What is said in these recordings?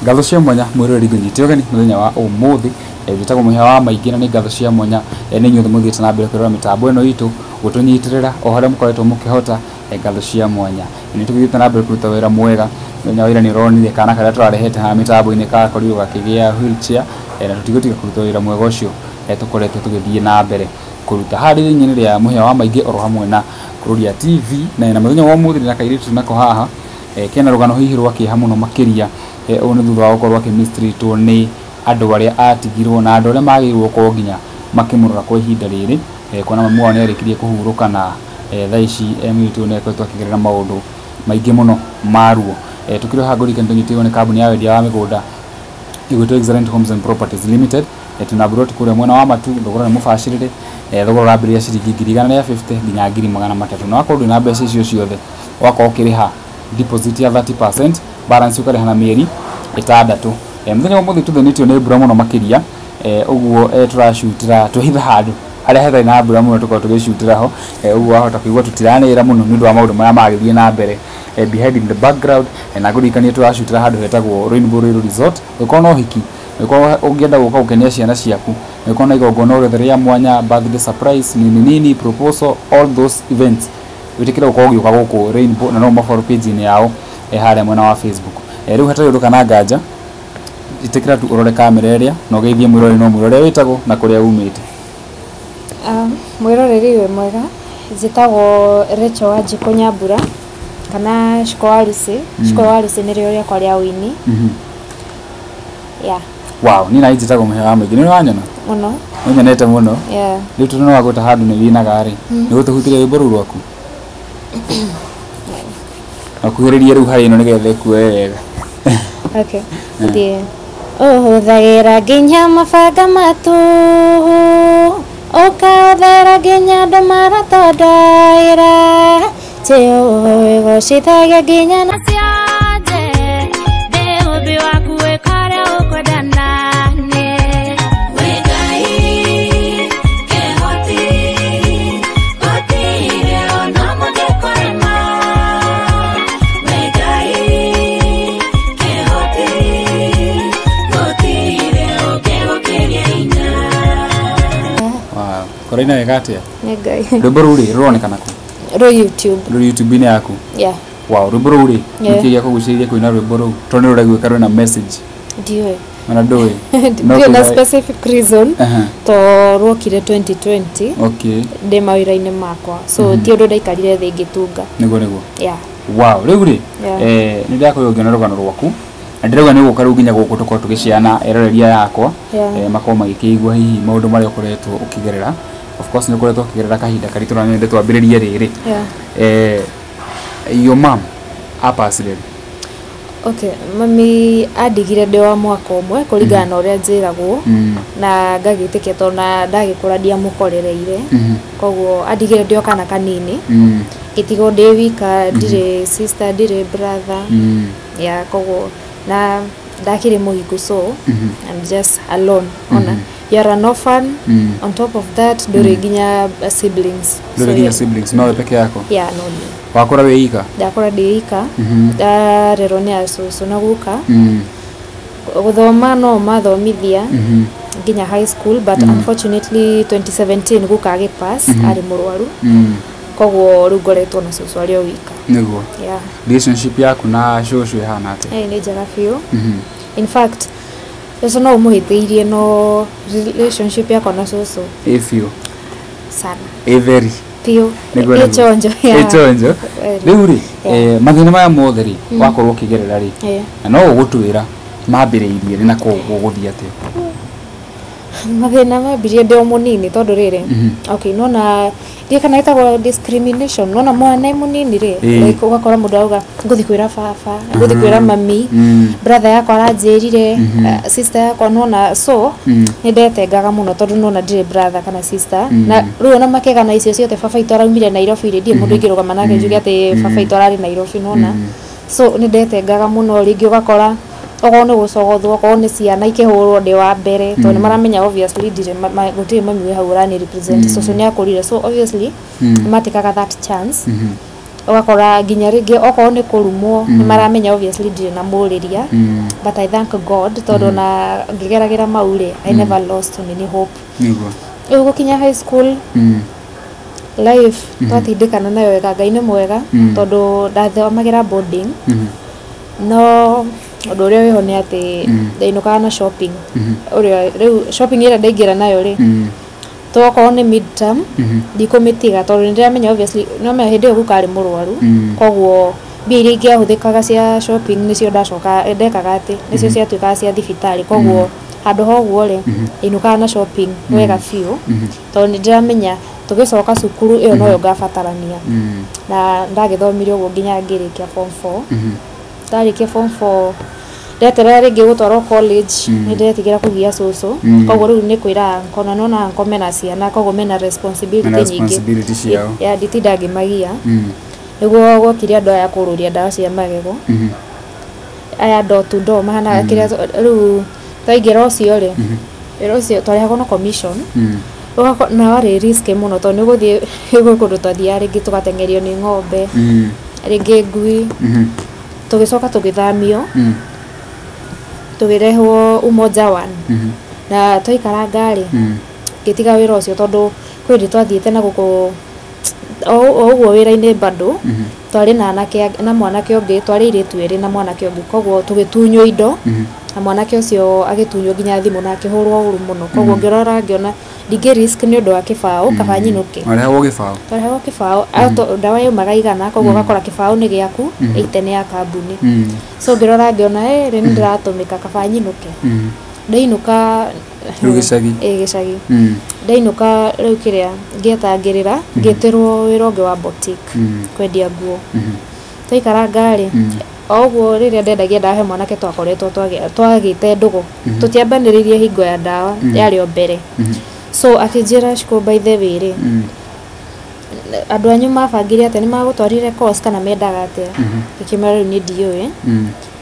Ngatho cia mwanya mwiroreri, ngũnyite ũgeni mũthenya wa ũmũthĩ. Njĩtagwo Mũhĩa wa Maingĩ na nĩ ngatho cia mwanya nĩ inyuothe mũthiĩte na mbere kwĩrora mĩtambo ĩno itũ, gũtũnyitĩrĩra o harĩa mũkoretwo mũkĩhota. Ngatho cia mwanya. Nĩ tũgĩthiĩte na mbere kũruta wĩra mwega. Mũthenya wa ira nĩ ũronire kana karĩa tũrarehete haha mĩtambo-inĩ kakorirwo gakĩgĩa wheelchair, na tũtigũtiga kũruta wĩra mwega ũcio tũkoretwo tũgĩthiĩ na mbere kũruta haha rĩrĩ rĩa Mũhĩa wa Maingĩ oro hamwe na Kururia TV. Na mũthenya wa ũmũthĩ ndĩna kairĩtu nako haha kena rũgano hihi rwa kĩeha mũno makĩria. Ũũ nĩ thutha wa gũkorwo akĩmistreatwo nĩ andũ arĩa atigirwo na andũ arĩa magĩrĩirwo gũkorwo nginya makĩmũrora kwa ihinda rĩrĩ, kuona mamu wao nĩ arĩkirie kũhurũka na thaa ici mũirĩtu ũyũ nĩ akoretwo akĩgerera maũndũ maingĩ mũno ma ruo. Tũkĩrĩ haha, ngũririkane tũnyitĩrĩirwo nĩ kambuni ya wendia wa mĩgũnda ĩgwĩtwo Excellent Homes and Properties Limited. Tuna buroti kũrĩa mwena wa Matu, thogora nĩ mũbacĩrĩre. Thogora ũrambĩrĩria ciringi 150,000 nginya 300,000, na wakorwo ndũrĩ na mbeca icio ciothe, ũgakorwo ũkĩrĩha deposit ya 30%, balance ũkarĩha na mĩeri 6. Mũthenya wa ũmũthĩ tũthĩnĩtio nĩ mbura mũno makĩria, ũguo tũracutĩra twĩhitha handũ harĩa hatarĩ na mbura mũno, tũkorwo tũgĩcutĩra ho. Ũguo wahota kũigua tũtiranĩrĩra mũno nĩ ũndũ wa maũndũ marĩa magĩthiĩ na mbere behind in the background. Na ngũririkanie tũracutĩra handũ hetagwo Rainbow Rail Resort. Ũngĩkorwo na ũhiki, ũngĩkorwo ũngĩenda gũka gũkenia ciana ciaku, ũngĩkorwo na igongona o rĩothe rĩa mwanya, birthday surprise, nini nini, proposal, all those events, wĩtĩkĩre gũkorwo ũgĩũka gũkũ Rainbow, na no ũmafollow page-inĩ yao harĩa mwena wa Facebook. Rĩu hatarĩ ũndũ kana nganja, ĩtĩkĩra tu ũrore kamera ĩrĩa na ũgeithie mwĩroreri no mwĩrore ũrĩa wĩtagwo na kũrĩa umĩte. Mwĩroreri, wĩ mwega? Njĩtagwo Rachel Wanjikũ Nyambura kana Shiko wa Lucy. Shiko wa Lucy nĩrĩo rĩakwa rĩa ũini. Yeah. Wow, niĩ nani njĩtagwo Mũhĩa wa Maingĩ. Nĩ wanyona? Mũno. Nĩnyonete mũno. Yeah. Rĩu tondũ nĩ wagwĩta handũ nĩ winaga rĩ, nĩ gũtũhutĩria rwĩmbo rũu rwaku na kuhĩrĩria rĩu harĩ ĩno nĩgetha ĩkuoe wega. Okay. Thiĩ. Ũhũthagĩra nginya mabanga matuhu, ũkahũthĩra nginya andũ maratondoira. Jehova, wĩgocithagia nginya na cionje ndĩ ũmbi waku, wĩka ũrĩa ũkwenda naniĩ. Wĩ Ngai kĩhoti, gũtirĩ ona mũngĩkũrema. Wĩ Ngai kĩhoti, gũtirĩ ũngĩgũkĩria hinya. Wow. Kũraina wega atĩa? Nĩ Ngai. Rwĩmbo rũu rĩ, rũronekana kũ? Rũ YouTube. Rũrĩ YouTube-inĩ yaku? Yeah. Wow, rwĩmbo rũu rĩ, Yeah. nĩkĩ gĩakũgucĩrĩria kũina rwĩmbo rũu, tondũ nĩ rũraiguĩka rwĩna message? Ndiũĩ. Ona ndũĩ? No Ndirĩ na specific reason, to rwokire 2020 ndĩ mawĩra-inĩ makwa, so ti ũndũ ndaikarire thĩ ngĩtunga. Nĩguo. Yeah. Wow, rĩu rĩ, Yeah. nĩ ndakorwo ngĩona rũgano rwaku na ndĩrauga nĩ gũka rĩu nginya gũkũ tũkorwo tũgĩciana eroreria yakwa makorwo magĩkĩigua hihi maũndũ marĩa ũkoretwo ũkĩgerera. Of course nĩ ũkoretwo ũkĩgerera kahinda karitũ na nyende twambĩrĩrie rĩrĩ. Your mom apacire rĩ? Okay, mami andigire ndĩ wa mwaka 1 kũringana na ũrĩa njĩragwo na ngagĩtĩkia, tondũ na ndagĩkũra ndiamũkorereire. Koguo andigire ndĩ o kana kanini, ngĩtigwo ndĩ wika, ndirĩ sister, ndirĩ brother. Yeah, koguo na ndakĩrĩ mũhiku, so I'm just alone. Ona you are an orphan. On top of that, ndũrĩ nginya siblings. Ndũrĩ nginya siblings, nowe peke yako? Yeah, no niĩ. Wakũra wĩ ika? Ndakũra ndĩ ika. Ndarerwo nĩ acũcũ na guka. Gũthoma no mathomithia nginya high school, but unfortunately 2017 guka agĩpass, arĩ mũrwaru. Koguo rĩu ngoretwo na cũcũ arĩ o wika. Yeah. Relationship yaku na cũcũ ĩhana atĩa? Ĩĩ, nĩ njega biũ. In fact, cũcũ no ũmũhĩtĩirie, no relationship yakwa na cũcũ Ĩ biũ? Sana. Ĩ very? Biũ. Nĩguo, Ĩ nĩguo. chonjo, yeah. Ĩ chonjo. Very. Rĩu rĩ, mathĩna maya mothe rĩ wakorwo ũkĩgerera rĩ, na no ũgũtwĩra mambĩrĩirie rĩ na koguo gũthiĩ atĩa? Mathĩna mambirie ndĩ o mũnini, tondũ rĩrĩ, okay, nona ndiĩ kana ĩtagwo discrimination, nona mwana e mũnini rĩ, like ũgakora mũndũ auga, "Ngũthiĩ kwĩra baba, ngũthiĩ kwĩra mami, brother yakwa aranjĩrire, sister yakwa," nona. So nĩ ndetengaga mũno, tondũ nona ndirĩ brother kana sister. Na rĩu ona makega na icio ciothe, baba itũ araumire Nairobi rĩ, ndirĩ mũndũ ingĩrũgama nake njuge atĩ baba itũ ararĩ Nairobi, nona. So nĩ ndetengaga mũno. Rĩngĩ ũgakora okorwo nĩ gũcogothwo, okorwo nĩ ciana ikĩhũrwo, ndĩ wa mbere, tondũ nĩ maramenya obviously ndirĩ gũtirĩ mami wĩ hau ũrani represent. Cũcũ nĩ akũrire, so obviously nĩ matĩkaga that chance. Ũgakora nginya rĩngĩ okorwo nĩ kũrumwo nĩ maramenya obviously ndirĩ na mũrĩria, but I thank God tondũ na ngĩgeragĩra mau rĩ, I never lost any hope. Nĩguo. Rĩu gũkinya high school life twatindĩkana nayo wega, Ngai nĩ mwega tondũ ndathomagĩra boarding, no ũndũ ũrĩa wĩho nĩ atĩ ndainũkaga na shopping. Ũrĩa rĩu shopping ĩrĩa ndaingĩra nayo rĩ, tokorwo nĩ midterm ndikũmĩtiga tondũ nĩndĩramenya obviously nĩwamenya hĩndĩ ĩyo guka arĩ mũrwaru, koguo mbia iria ingĩahũthĩkaga cia shopping nĩcio ndacoka ndekaga atĩ nĩcio ciatuĩkaga cia thibitarĩ. Koguo handũ ha ũguo rĩ, inũkaga na shopping wega biũ tondũ nĩndĩramenya tũgĩcoka cukuru ĩyo noyo ngabatarania. Na ndagĩthomire ũguo nginya ngĩrĩkia form 4. Ndarĩkia form 4 ndeterera rĩngĩ gũtwarwo college, nĩndetigĩra kũgia cũcũ. Koguo rĩu nĩ kwĩra uncle, na nĩwona uncle mena ciana, koguo mena responsibility Mena nyingĩ. Responsibility ciao. Ya nditinda ngĩmagia. Nĩguo gwokire andũ aya kũrũria ndawa cia magego, aya door to door mahanaga kĩrĩa. Rĩu twaingĩra ũcio rĩ, wĩra ũcio twarĩhagwo na commission. Na warĩ risk mũno tondũ nĩ ũgũthiĩ gwĩ kũndũ twathiaga rĩngĩ tũgateng'erio nĩ ng'ombe, rĩngĩ ngui. Tũgĩcoka tũgĩthamio, tũgĩrehwo Umoja One, na twaikaranga rĩ, ngĩtiga wĩra ũcio tondũ kwĩ hĩndĩ twathiĩte na gũkũ o ũguo wĩra-inĩ bado twarĩ na anake na mwanake ũngĩ, twarĩ airĩtu erĩ na mwanake ũngĩ, koguo tũgĩtunywo indo, na mwanake ũcio agĩtunywo nginya thimũ na akĩhũrwo ũru mũno. Koguo ngĩrora ngĩona ndingĩ risk nĩ ũndũ wa kĩbaũ, kaba nyinũke. Warehagwo gĩbaũ? Twarehagwo kĩbaũ. Ndawa yaumaga 100, koguo ũgakora kĩbaũ nĩ gĩaku, 80 nĩ ya kambuni. So ngĩrora ngĩona ĩ rĩ nĩ ndĩratũmĩka, kaba nyinũke. Ndainũka. Rĩu gĩcagi? Ĩ, gĩcagi. Ndainũka rĩu kĩrĩa ngĩetangĩrĩra, ngĩtĩrwo wĩra ũngĩ wa boutique, kwendia nguo. Twaikaranga rĩ, o ũguo rĩrĩa ndendagia ndawa he mwanake twakoretwo twagĩte ndũgũ, tũtiambanĩrĩirie hingo ya ndawa, yarĩ o mbere. So akĩnjĩra, "Shiko, by the way rĩ, andũ anyu mabangire atĩa? Nĩ magũtwarire course kana mendaga atĩa?" Ngĩkĩmera rĩu niĩ ndiũĩ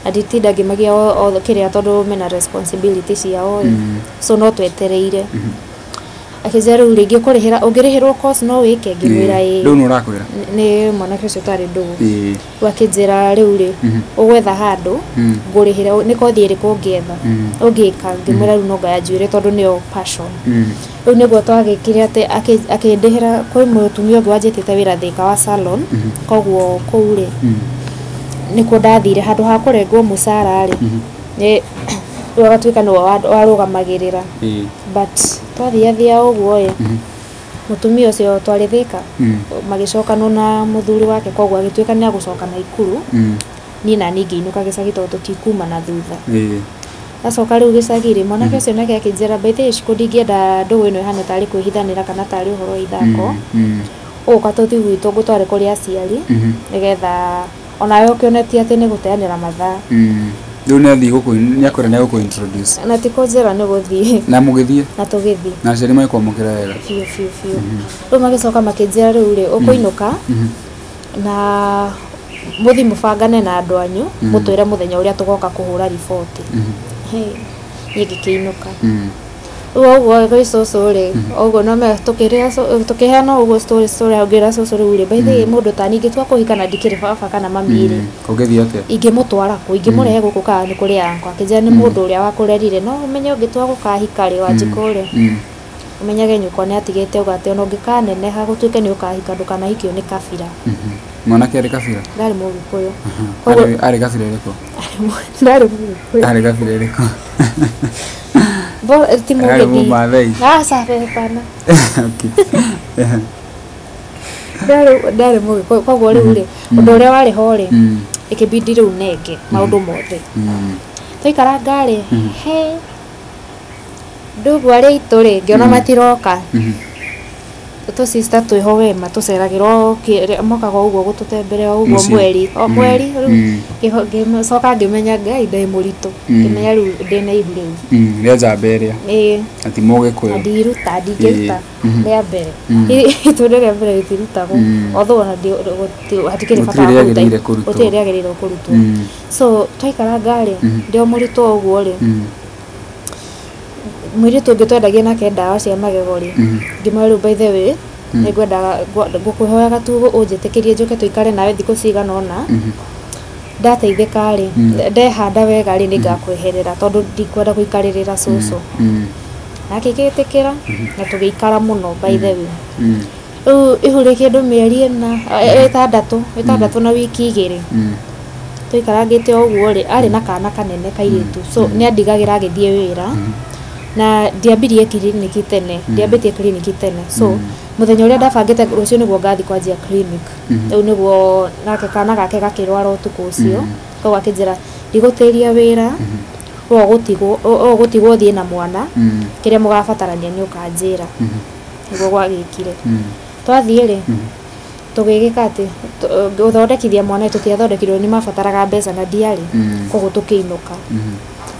na nditinda ngĩmagia o kĩrĩa tondũ mena responsibility ciao ĩ, so no twetereire. Akĩnjĩra rĩu rĩngĩ kũrĩhĩra ũngĩrĩhĩrwo course no wĩke. Ngĩmwĩra ĩĩ. Rĩu nĩ ũrakwĩra? Nĩ mwanake ũcio twarĩ ndũgũ. Ĩĩ. Rĩu akĩnjĩra rĩu rĩ, ũgwetha handũ ngũrĩhĩra, nĩ kothi ĩrĩkũ ũngĩetha ũngĩka? Ngĩmwĩra rĩu no ngaya njuĩrĩ tondũ nĩyo passion. Rĩu nĩguo twagĩkire atĩ akĩndĩhĩra kwĩ mũtumia ũngĩ wanjĩtĩte wĩra Thĩka wa salon. Koguo kũu rĩ, nĩkuo ndathire handũ ha kũrengwo mũcara rĩ, nĩ rĩu agatuĩka nĩwe warũgamagĩrĩra. But twathiathia ũguo ĩ, mũtumia ũcio twarĩ Thĩka magĩcokanwo na mũthuri wake, koguo agĩtuĩka nĩ agũcoka Naikuru. Niĩ nani ngĩinũka gĩcagi tondũ tũtikuma na thutha. Ndacoka rĩu gĩcagi rĩ, mwanake ũcio nake akĩnjĩra, "By the way, Shiko, ndingĩenda ndũgũ ĩno ĩhane tarĩ kwĩhithanĩra kana tarĩ ũhoro wa ithako. Ũka tũthiĩ gwitũ ngũtware kũrĩ aciari, nĩgetha onawe ũkĩonetie atĩ nĩ gũteanĩra mathaa." Rĩu nĩ athiĩ gũkũ, nĩ akwĩra nĩ agũkũ introduce. Na ti kũnjĩra nĩ gũthiĩ. Na mũgĩthiĩ? Na tũgĩthiĩ. Na aciari magĩkwamũkĩra wega? Biũ biũ biũ. Rĩu magĩcoka makĩnjĩra rĩu rĩ, ũkũinũka na mũthiĩ mũbangane na andũ anyu, mũtwĩre mũthenya ũrĩa tũgoka kũhũra riboti. Niĩ ngĩkĩinũka. Rĩu ũguo gwĩ cũcũ rĩ, ũguo no tũkĩrĩa tũkĩheana ũguo story story, ngĩra cũcũ rĩu rĩ, by the way, mũndũ ta niĩ ingĩtua kũhika na ndikĩrĩ baba kana mami rĩ, Kũngĩthiĩ atĩa? Ingĩmũtwara kũ? Ingĩmũrehe gũkũ kana nĩ kũrĩ uncle? Akĩnjĩra nĩ mũndũ ũrĩa wakũrerire, no ũmenye ũngĩtua gũkahika rĩ, Wanjikũ rĩ, ũmenyage nyũkwa nĩ atigĩte uga atĩ ona ũngĩkaneneha gũtuĩke nĩ ũkahika, ndũkanahikio nĩ kabira. Mwanake arĩ kabira? Ndarĩ Mũgĩkũyũ. Koguo Arĩ kabira ĩrĩkũ? Ndarĩ Mũgĩkũyũ. Arĩ kabira ĩrĩkũ? Ti Arĩ Mũgĩthii. Mũmathai? Aca, hapana. Okay. Ndarĩ Mũgĩkũyũ. Koguo rĩu rĩ, ũndũ ũrĩa warĩ ho rĩ, ĩkĩbidi rĩu nenge maũndũ mothe. Twaikaranga rĩ, he ndugu arĩa aitũ rĩ, ngĩona matiroka. Tũ sister twĩho wema tũceragĩrwo mokaga ũguo gũtũtemberera ũguo Mũciĩ. mweri o mweri. Rĩu ngĩcoka ngĩmenya Ngai ndĩ mũritũ, ngĩmenya rĩu ndĩna ihu rĩu. Rĩa njamba ĩrĩa. Ĩĩ. Na ti Mũgĩkũyũ. Na ndiruta, ndingĩruta. Rĩa mbere, itunda rĩa mbere rĩtirutagwo, although ona hatikĩrĩ bata Gũtirĩ wa kũruta. rĩagĩrĩire kũrutwo. Gũtirĩ rĩagĩrĩirwo kũrutwo. So twaikaranga rĩ, ndĩ o mũritũ o ũguo rĩ, mũirĩtu ũngĩ twendagia nake ndawa cia magego rĩ, ngĩmwĩra rĩu by the way Nĩngwendaga ngũkũhoyaga tu ũnjĩtĩkĩrie njũke tũikare nawe thikũ cigana ũna. Ndateithĩka rĩ, ndehanda wega rĩ, nĩngakweherera tondũ ndikwenda gũikarĩrĩra cũcũ. Nake agĩtĩkĩra na tũgĩikara mũno, by the way. Rĩu ihu rĩ kĩndũ mĩeri 4, 6 na wiki 2. Tũikarangĩte o ũguo rĩ, arĩ na kana kanene kairĩtu, so nĩ andigagĩra agĩthiĩ wĩra. Na ndiambirie kiriniki tene, ndiambĩtie kiriniki tene, so mũthenya ũrĩa ndabangĩte rũciũ nĩguo ngathiĩ kwanjia clinic, rĩu nĩguo nake kana gake gakĩrwara ũtukũ ũcio. Koguo akĩnjĩra ndigũtĩria wĩra, ũgũtigwo ũthiĩ na mwana, kĩrĩa mũgabatarania nĩ ũkanjĩra. Nĩguo gwagĩkire. Twathiĩ rĩ, tũgĩgĩka atĩ gũthondekithia mwana tũtiathondekirwo, nĩ mabataraga mbeca na ndiarĩ. Koguo tũkĩinũka.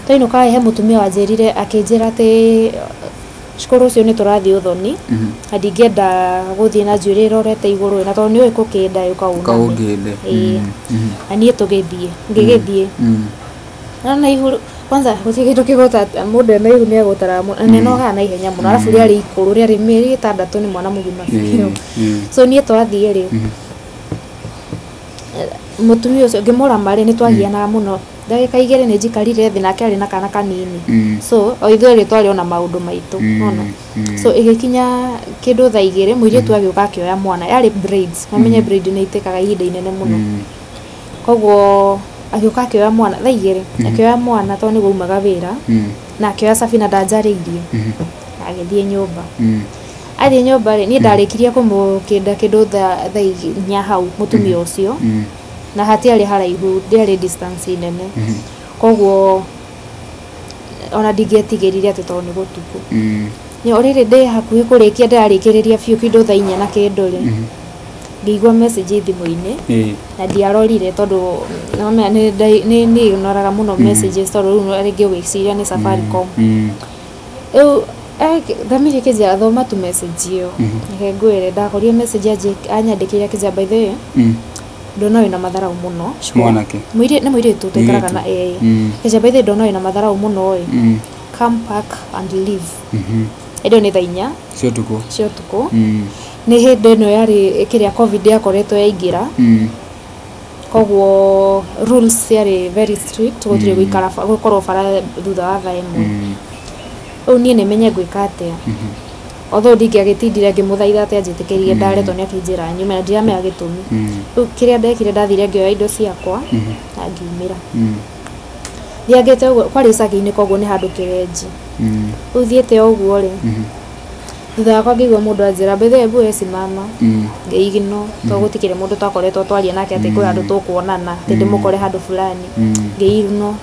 Twainũka he mũtumia wanjĩrire, akĩnjĩra atĩ cukuru ũcio nĩ tũrathiĩ ũthoni, na ndingĩenda gũthiĩ na njuĩrĩ ĩrorete igũrũ, na tondũ nĩũĩ kũkĩnda ũkauname. Kaũngĩnde. Ĩĩ. Na niĩ tũgĩthiĩ, ngĩgĩthiĩ. Na ihu kwanza gũtirĩ kĩndũ kĩgũta mũndũ ena ihu nĩagũtaraga mũno, na nĩanogaga na ihenya mũno, arabu rĩarĩ ikũrũ, rĩarĩ mĩeri 6 nĩ mwana mũgima biũ. So niĩ twathiĩ rĩ, mũtumia ũcio ngĩmũrama rĩ, nĩ twagianaga mũno. Ndagĩka 2 nĩ njikarire thĩ, nake arĩ na kana kanini. So o ithuerĩ twarĩ ona maũndũ maitũ, nona. So ĩgĩkinya kĩndũ thaa 2, mũirĩtu agĩũka akĩoya mwana, yarĩ braids, mamenye braid nĩ itĩkaga ihinda inene mũno. Koguo agĩũka akĩoya mwana thaa 2, akĩoya mwana tondũ nĩguo aumaga wĩra, na akĩoya cabi na ndanjarĩirie, agĩthiĩ nyũmba. Athiĩ nyũmba rĩ, niĩ ndarĩkirie kũmũkĩnda kĩndũ thaa 4 hau mũtumia ũcio, na hatiarĩ haraihu, ndĩarĩ distance nene. Koguo ona ndingĩetigĩrire atĩ tondũ nĩ gũtukũ. Nĩ rĩrĩ ndĩ hakuhĩ kũrĩkia, ndĩrarĩkĩrĩria biũ kĩndũ thaa 4 na kĩndũ rĩ, ngĩigua message thimũ-inĩ, na ndiarorire tondũ nĩ nĩ ignoraga mũno messages, tondũ rĩu rĩngĩ ũgĩciria nĩ Safaricom. Rĩu thamiri ĩkĩnjĩra thoma tu message ĩyo. Reke ngwĩre, ndakorire message anyandĩkĩire akĩnjĩra, by the way, ndona wĩna matharau mũno. Mwanake. Nĩ mũirĩtu tũikaraga na ĩĩ. Akĩnjĩra, by the way, ndona wĩna matharau mũno ĩ, come pack and leave. Ĩyo nĩ thaa 4 cia ũtukũ. Cia ũtukũ. Nĩ hĩndĩ ĩno yarĩ kĩrĩa COVID yakoretwo yaingĩra. Koguo rules ciarĩ very strict, gũtirĩ gũikara gũkorwo bara thutha wa thaa 1. Rĩu niĩ nĩmenye ngwĩka atĩa. Although ndingĩagĩtindire ngĩmũthaitha atĩ anjĩtĩkĩrie, ndaretwo nĩ akĩnjĩra nyume na ndiramenya gĩtũmi. Rĩu kĩrĩa ndekire, ndathire ngĩoya indo ciakwa na ngiumĩra. Thiangĩte ũguo, kwarĩ icagi-inĩ, koguo nĩ handũ kĩrenji. Rĩu thiĩte o ũguo rĩ, thutha wakwa ngĩigua mũndũ anjĩra, by the way, hebu we simama. Ngĩigino tondũ gũtikĩrĩ mũndũ twakoretwo twaria nake atĩ kwĩ handũ tũkuonana, atĩ ndĩmũkore handũ fulani. Ngĩigno.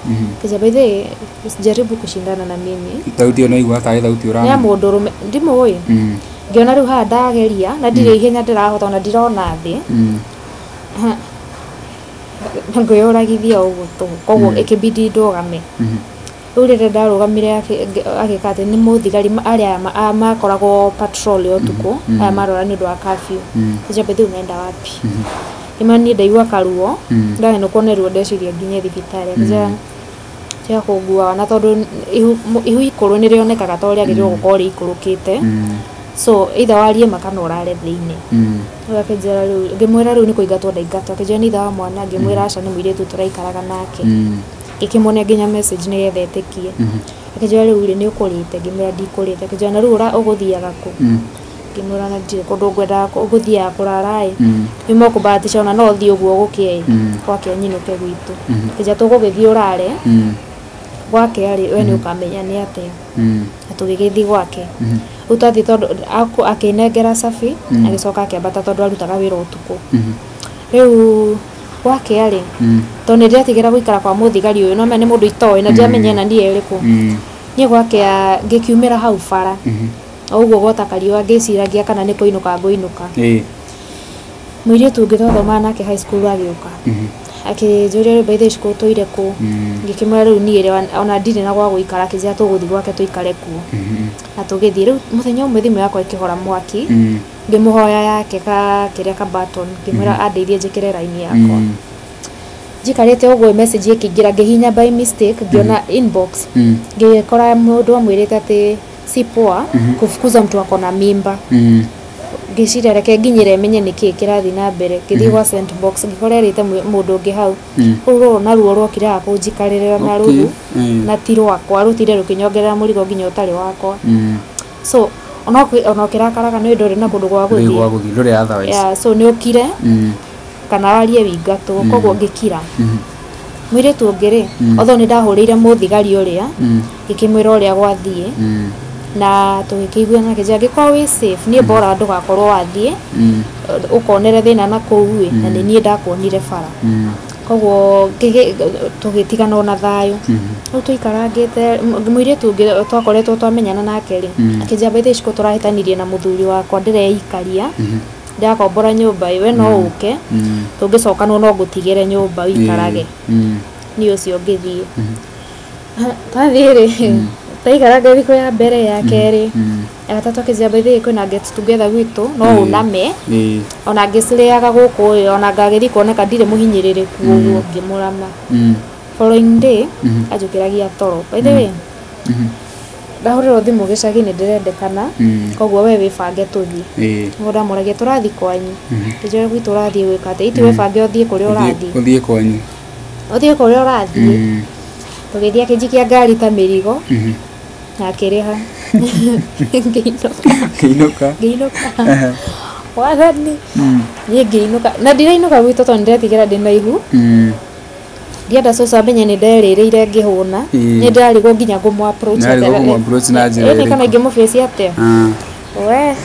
Kĩnjĩra, by the way, usijaribu kushindana na mimi. Thauti ĩyo naigua tarĩ thauti Nĩ ya ũramenya. mũndũrũme ndimũĩ. Ngĩona rĩu haha ndageria na ndirĩ ihenya ndĩrahota, ona ndirona thĩ, ngwĩyũragithia ũguo tũhũ, koguo ĩkĩbidi ndũgame. Rĩu rĩrĩa ndarũgamire, agĩka atĩ nĩ mũthigari arĩa aya makoragwo patrol ya ũtukũ, aya marora nĩ ũndũ wa curfew. Kĩnjĩra, by the way, unaenda wapi? Ĩma niĩ ndaigua karuo, ndanenũkwo nĩ ruo, ndeciria nginye thibitarĩ. Akĩnjĩra tiga kũnguaga, na tondũ ihu ikũrũ nĩ rĩonekaga ta ũrĩa rĩagĩrĩirwo gũkorwo rĩikũrũkĩte, so either warie ma kana ũrare thĩinĩ. Rĩu akĩnjĩra, rĩu ngĩmwĩra rĩu nĩ kũingatwo ndaingatwo. Akĩnjĩra nĩ ithe wa mwana? Ngĩmwĩra aca, nĩ mũirĩtu tũraikaraga nake. Ngĩkĩmuonia nginya message nĩgetha etĩkie. Akĩnjĩra rĩu rĩ, nĩ ũkũrĩte? Ngĩmwĩra ndikũrĩte. Akĩnjĩra na rĩu ũgũthiaga kũ? Ngĩmwĩra na ndirĩ kũndũ ngwendaga ngũthiaga kũrara ĩ, nĩ mokũbahatisha ona no thiĩ ũguo gũkĩe gwake nyinũke gwitũ. Akĩnjĩra tũgũgĩthiĩ ũrare gwake rĩ, we nĩ ũkamenya nĩ atĩa. Na tũgĩgĩthiĩ gwake. Rĩu twathiĩ, tondũ akĩnengera cabi, agĩcoka akĩambata tondũ arutaga wĩra ũtukũ. Rĩu gwake rĩ, tondũ nĩ ndĩretigĩra gũikara kwa mũthigari ũyũ, no menya nĩ mũndũ itoĩ na ndiramenya ena niĩ ĩrĩkũ. Niĩ gwake ngĩkiumĩra hau bara o ũguo gwota kariũa, ngĩciragia kana nĩ kũinũka ngũinũka. Mũirĩtu ũngĩ twathomaga nake high school agĩũka, akĩnjũria rĩu, by the way, cukuru tũire kũ? Ngĩkĩmwĩra rĩu niĩ rĩ, ona ndirĩ na gwa gũikara. Akĩnjĩra tũgũthiĩ gwake tũikare kuo, na tũgĩthiĩ. Rĩu mũthenya ũmwe thimũ yakwa ĩkĩhora mwaki, ngĩmũhoya yake ka kĩrĩa ka button, ngĩmwĩra andeithie njĩkĩre raini yakwa. Njikarĩte ũguo, message ĩkĩingĩra, ngĩhihinya by mistake, ngĩona inbox, ngĩkora mũndũ amwĩrĩte atĩ si poa kufukuza mtu ako na mimba. Ngĩciria reke nginyĩre menye nĩkĩĩ kĩrathiĩ na mbere. Ngĩthiĩ gwa sent box, ngĩkora erĩte mũndũ ũngĩ hau. Rũu rũrũ naruo rwokire haha kũnjikarĩrĩra na rũhu na ti rwakwa, rũtire rũkĩnyongerera mũrigo nginya ũtarĩ wakwa. So ona ũkĩrakaraga nĩ ndũrĩ na kũndũ gwa Ndũrĩ gũthiĩ. gwa gũthiĩ, ndũrĩ otherwise. Yeah, so nĩ ũkire kana warie wĩingatwo, koguo ngĩkira. Mũirĩtu ũngĩ rĩ, although nĩ ndahũrĩire mũthigari ũrĩa, ngĩkĩmwĩra ũrĩa gwathiĩ, na tũgĩkĩiguana, akĩnjĩra angĩkorwo wĩ safe niĩ bora ndũgakorwo wathiĩ ũkonere thĩna na kũu ĩ, na nĩ niĩ ndakuonire bara. Koguo tũgĩtigana ona thayũ. Rĩu tũikarangĩte, mũirĩtu ũngĩ twakoretwo twamenyana nake rĩ, akĩnjĩra by the way Shiko tũrahĩtanirie na mũthuri wakwa, ndĩreikaria, ndĩrakombora nyũmba ĩ, we no ũke, tũngĩcokanwo no ngũtigĩre nyũmba ũikarage. Niĩ ũcio ngĩthiĩ. Twathiĩ rĩ, twaikaranga thikũ ya mbere, ya kerĩ, ya gatatũ, akĩnjĩra by the way kwĩna get together gwitũ, no ũname, ona ngĩcirĩaga gũkũ ĩ, ona ngagĩthiĩ kuoneka ndirĩ mũhinyĩrĩrĩku ũguo, ngĩmũrama. Following day anjũkĩragia toro, by the way ndahũrĩrwo thimũ gĩcagi-inĩ ndĩrendekana, koguo we wĩbange tũthiĩ. Nĩguo ndamũragia tũrathiĩ kwanyu, ngĩnjĩra gwitũ ũrathiĩ gwĩka atĩa, iti wĩbange ũthiĩ kũrĩa ũrathiĩ. Ũthiĩ kwanyu. Ũthiĩ kũrĩa ũrathiĩ. Tũgĩthiĩ, akĩnjikia ngari ta mĩrigo na akĩrĩha, ngĩinũka. Kĩinũka. Ngĩinũka, wathani, niĩ ngĩinũka na ndirainũka gwitũ tondũ nĩndetigĩra ndĩna ihu. Ndienda cũcũ amenye nĩ nderĩrĩire ngĩhũna. Nĩ ndĩrarigwo nginya ngũmũ approach. Nĩrarigwo kũmũ approach na njĩra Ĩĩ, kana ĩrĩkũ? ingĩmũbaci atĩa we.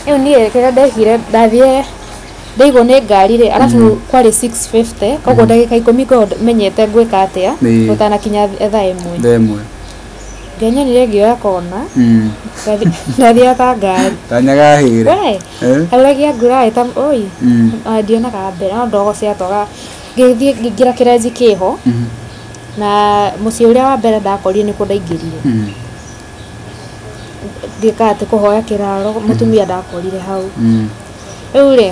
Rĩu niĩ kĩrĩa ndekire, ndathiĩ ndaigwo nĩ ngari rĩ, arabu kwarĩ 6:50, koguo ndagĩka 10 ngorwo menyete ngwĩka atĩa gũtanakinya thaa 1. Thaa 1. Ngĩnyonire ngĩoya kona, ndathiaga ta ngari. Tanyagahĩre. We hauragia ngura ĩta oi. Ndionaga mbere no ndogo ciatwaga, ngĩthiĩ ngĩingĩra kĩrenji kĩho na mũciĩ ũrĩa wa mbere ndakorire nĩkuo ndaingĩrire. Ngĩka atĩ kũhoya kĩraro mũtumia ndakorire hau. Rĩu rĩ,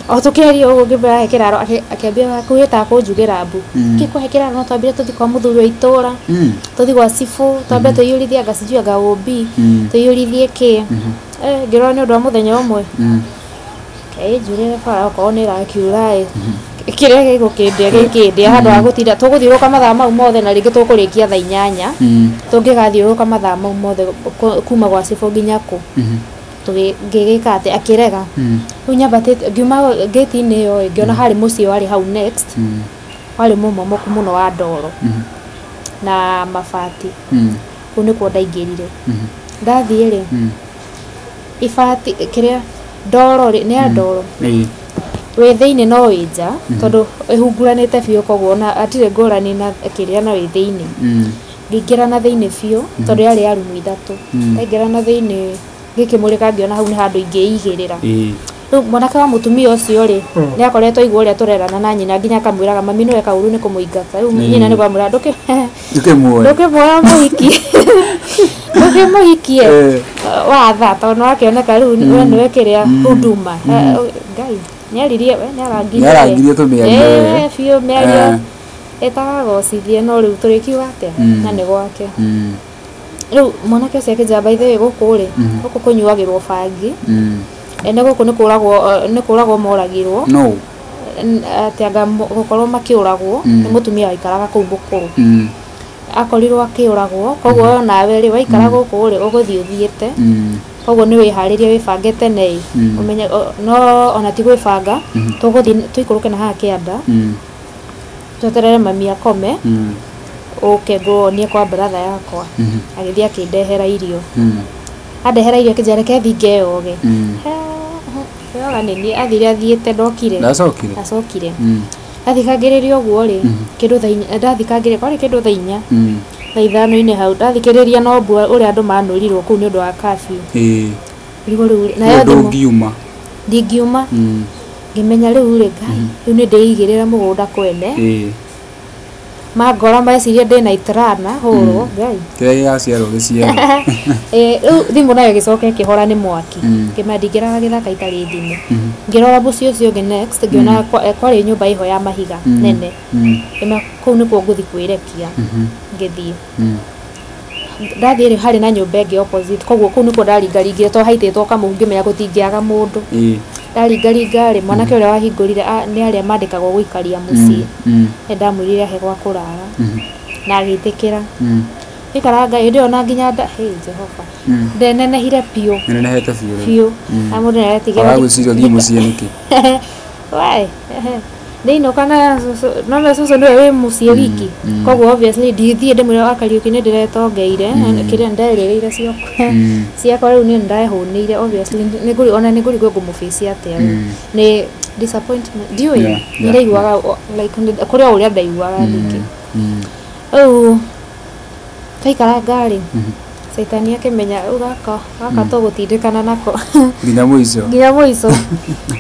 o tũkĩaria ũguo, ngĩmwĩra he kĩraro, akĩambia kwĩhĩta kũnjugĩra mbu. Ngĩkũhe kĩraro no twambire tũthiĩ kwa mũthuri wa itũra, tũthiĩ gwa cibũ, twambe tũiyũrithie anga sijui anga ũmbi, tũiyũrithie kĩ. Ngĩrora nĩ ũndũ wa mũthenya ũmwe, ĩnjurĩre bara okorwo nĩ ĩrakiura ĩ, kĩrĩa gĩgũkĩndĩa gĩkĩndĩa, handũ ha gũtinda tũgũthiũrũrũka mathaa mau mothe na rĩngĩ tũkũrĩkia thaa 8. Tũngĩgathiũrũrũka mathaa mau mothe kuma gwa cibũ nginya kũ. Ngĩgĩka atĩ akĩrega. Rĩu nyambatĩte ngiuma ngĩti-inĩ ĩyo ĩ, ngĩona harĩ mũciĩ warĩ hau next, warĩ mũmomoku mũno wa ndoro na mabati. Kũu nĩkuo ndaingĩrire. Ndathiĩ rĩ, ibati kĩrĩa ndoro rĩ, nĩ ya ndoro wĩ thĩinĩ no wĩ nja, tondũ ĩhunguranĩte biũ, koguo ona hatirĩ ngũrani na kĩrĩa na wĩ thĩinĩ. Ngĩingĩra na thĩinĩ biũ tondũ yarĩ ya rumu 3. Ndaingĩra na thĩinĩ ngĩkĩmũrĩka, ngĩona hau nĩ handũ ingĩigĩrĩra. Rĩu mwanake wa mũtumia ũcio rĩ, nĩ akoretwo aigua ũrĩa tũrerana na nyina, nginya akamwĩraga mami nĩwe kaũru nĩ kũmũingata. Rĩu nyina nĩ kwamwĩra Ndũkĩmuoe. Ndũkĩmuoya mũhiki, ndũkĩmũhikie watha, tondũ nĩwakĩoneka rĩu we nĩwe kĩrĩa huduma. Ngai nĩaririe we nĩarangirie. Nĩarangirie tũmĩario we. Biũ mĩario ĩtaragocithie, no rĩu tũrĩkiuga atĩa na nĩ gwake. Rĩu mwanake ũcio akĩnjĩra, by the way gũkũ rĩ, gũkũ kũnyuagĩrwo bangi, ene gũkũ nĩ kũragwo, nĩ kũragwo moragirwo. No. Atĩ anga gũkorwo makĩũragwo nĩ mũtumia waikaraga kũu mũkũrũ, akorirwo akĩũragwo, koguo we nawe rĩ waikara gũkũ rĩ, ũgũthiĩ ũthiĩte. Koguo nĩ wĩharĩrie, wĩbange tene ĩ, ũmenye no ona ti gwĩbanga, tũgũthiĩ tũikũrũke na haha kĩanda, tweterere mami akome, ũke nguonie kwa brother yakwa. Agĩthiĩ akĩndehera irio. Andehera irio akĩnjĩra reke thiĩ ngeyoge. Kwĩyoga nĩ niĩ athire athiĩte, ndokire. Ndacokire. Acokire. Ndathikangĩrĩria ũguo rĩ, kĩndũ thaa 4 ndathikangĩrĩria, kwarĩ kĩndũ thaa 4, thaa 5-inĩ hau, ndathikĩrĩria no mbua ũrĩa andũ manũrirwo kũu nĩ ũndũ wa curfew. Rĩu rĩu nayo thimũ Ndũngiuma. Ndingiuma. Ngĩmenya rĩu rĩ, Ngai, rĩu nĩ ndĩigĩrĩra mũgũnda kwene. Mangora meciria ndĩna itrana hũrwo Ngai. Kĩrĩa gĩgaciarwo gĩciarwo. Rĩu thimũ nayo ĩgĩcoka ĩkĩhora nĩ mwaki. Ngĩmenya ndingĩraga gĩthaka itarĩ thimũ. Ngĩrora mũciĩ ũcio ũngĩ next, ngĩona kwarĩ nyũmba ĩho ya mahiga nene. Ngĩmenya kũu nĩkuo ngũthiĩ kwĩrekia. Ngĩthiĩ. Ndathiĩ rĩ, harĩ na nyũmba ĩngĩ opposite, koguo kũu nĩkuo ndaringaringire tondũ haitĩtwo kamũhu ngĩmenya gũtingĩaga mũndũ. Ndaringaringa rĩ, mwanake ũrĩa wahingũrire nĩ arĩa mandĩkagwo gũikaria mũciĩ. Nĩ ndamwĩrire ahe gwa kũrara na agĩtĩkĩra. Ikaranga hĩndĩ ĩyo na nginya nda, hey Jehova, ndenenehire biũ. Nĩnenehete biũ rĩu. Biũ, na mũndũ nĩaretigĩra. Aragwĩciria ũthiĩ mũciĩ nĩkĩ? We ndĩinũka na cũcũ, nona cũcũ nĩwe wĩ mũciĩ wiki, koguo obviously ndithiĩ ndĩmwĩre wa Kariũki nĩ ndĩretongeire kĩrĩa nderĩrĩire ciakwa ciakwa rĩu niĩ nĩndehũnĩire, obviously nĩngũri ona nĩngũrigwo ngũmũbĩcia atĩa rĩu. Nĩ disappointment ndiũĩ. Nĩndaiguaga like kũrĩ o ũrĩa ndaiguaga ningĩ. Rĩu twaikaranga rĩ, caitani akĩmenya rĩu gaka gaka tũgũtindĩkana nako nginya mũico. Nginya mũico.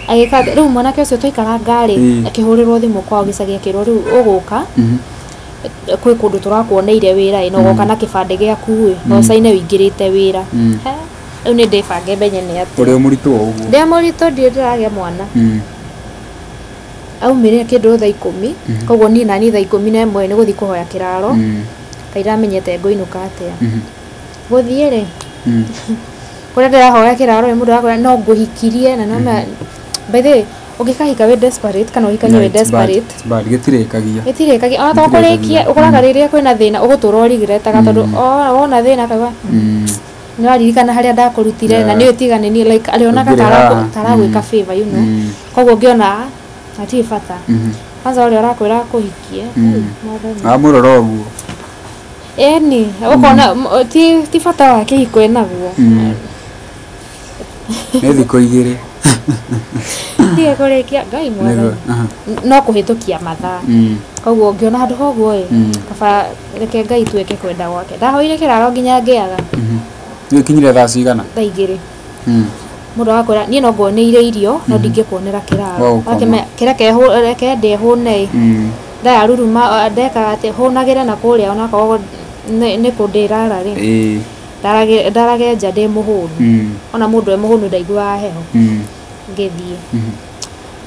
Agĩka atĩ- rĩu mwanake ũcio twaikaranga rĩ, akĩhũrĩrwo thimũ kwao gĩcagi, akĩrwo rĩu ũgũka kwĩ kũndũ tũrakuoneire wĩra ĩ, na ũgoka na kĩbandĩ gĩaku ĩ, na ũcaine ũingĩrĩte wĩra. He, rĩu nĩ ndĩbange menye nĩ atĩa. Ũrĩ o mũritũ o ũguo? Ndĩ mũritũ, ndirĩ ndĩragĩa mwana. Aumire kĩndũ thaa 10, koguo niĩ naniĩ thaa 11 nĩ gũthiĩ kũhoya kĩraro. Kaĩ ndamenyete ngũinũka atĩa? Gũthiĩ rĩ, kũrĩa ndĩrahoya kĩraro ĩ, mũndũ akwĩra no ngũhikirie na noma. By the way, ũngĩkahika wĩ desperate kana ũhikanie wĩ Yeah, it's bad. desperate, It's bad. Gĩtirĩkagia. Gĩtirĩkagia ona to Gĩtirĩkagia. kũrĩkia ũkoraga rĩrĩa kwĩna thĩna ũgũtũra ũrigretaga tondũ wona thĩna akauga, "Nĩwaririkana harĩa ndakũrutire?" Na nĩ tiga nĩ niĩ, like arĩonaga Ũngĩrĩ haha. taragwĩka favor. Koguo ngĩona, "Ah, hatirĩ bata." Kwanza ũrĩa ũrakwĩra akũhikie. Mwathani. Amũrora ũguo. Ĩni ũkona ti bata wa kĩhiko ĩnaguo. Nĩ thikũ 2. Ndige kũrĩkia, Ngai mwathani. Nĩguo. Aha. No kũhĩtũkia mathaa. Koguo ngĩona handũ ha ũguo ĩ, kaba reke Ngai tuĩke kwenda gwake. Ndahoire kĩraro nginya ngĩaga. Gĩkinyire thaa cigana? Thaa 2. Mũndũ agakwĩra, "Niĩ no nguoneire irio, no ndingĩkuonera kĩraro." Gwa gũkoma. Ũgakĩmenya, kĩreke reke ndĩe hũne ĩ. Ndayaruruma ndekaga atĩ hũnagĩre na kũrĩa onakorwo nĩ kũ ndĩrara rĩ. Ndarage nja ndĩ mũhũnu. Ona mũndũ e mũhũnu ndaiguaga heho. Ngĩthiĩ.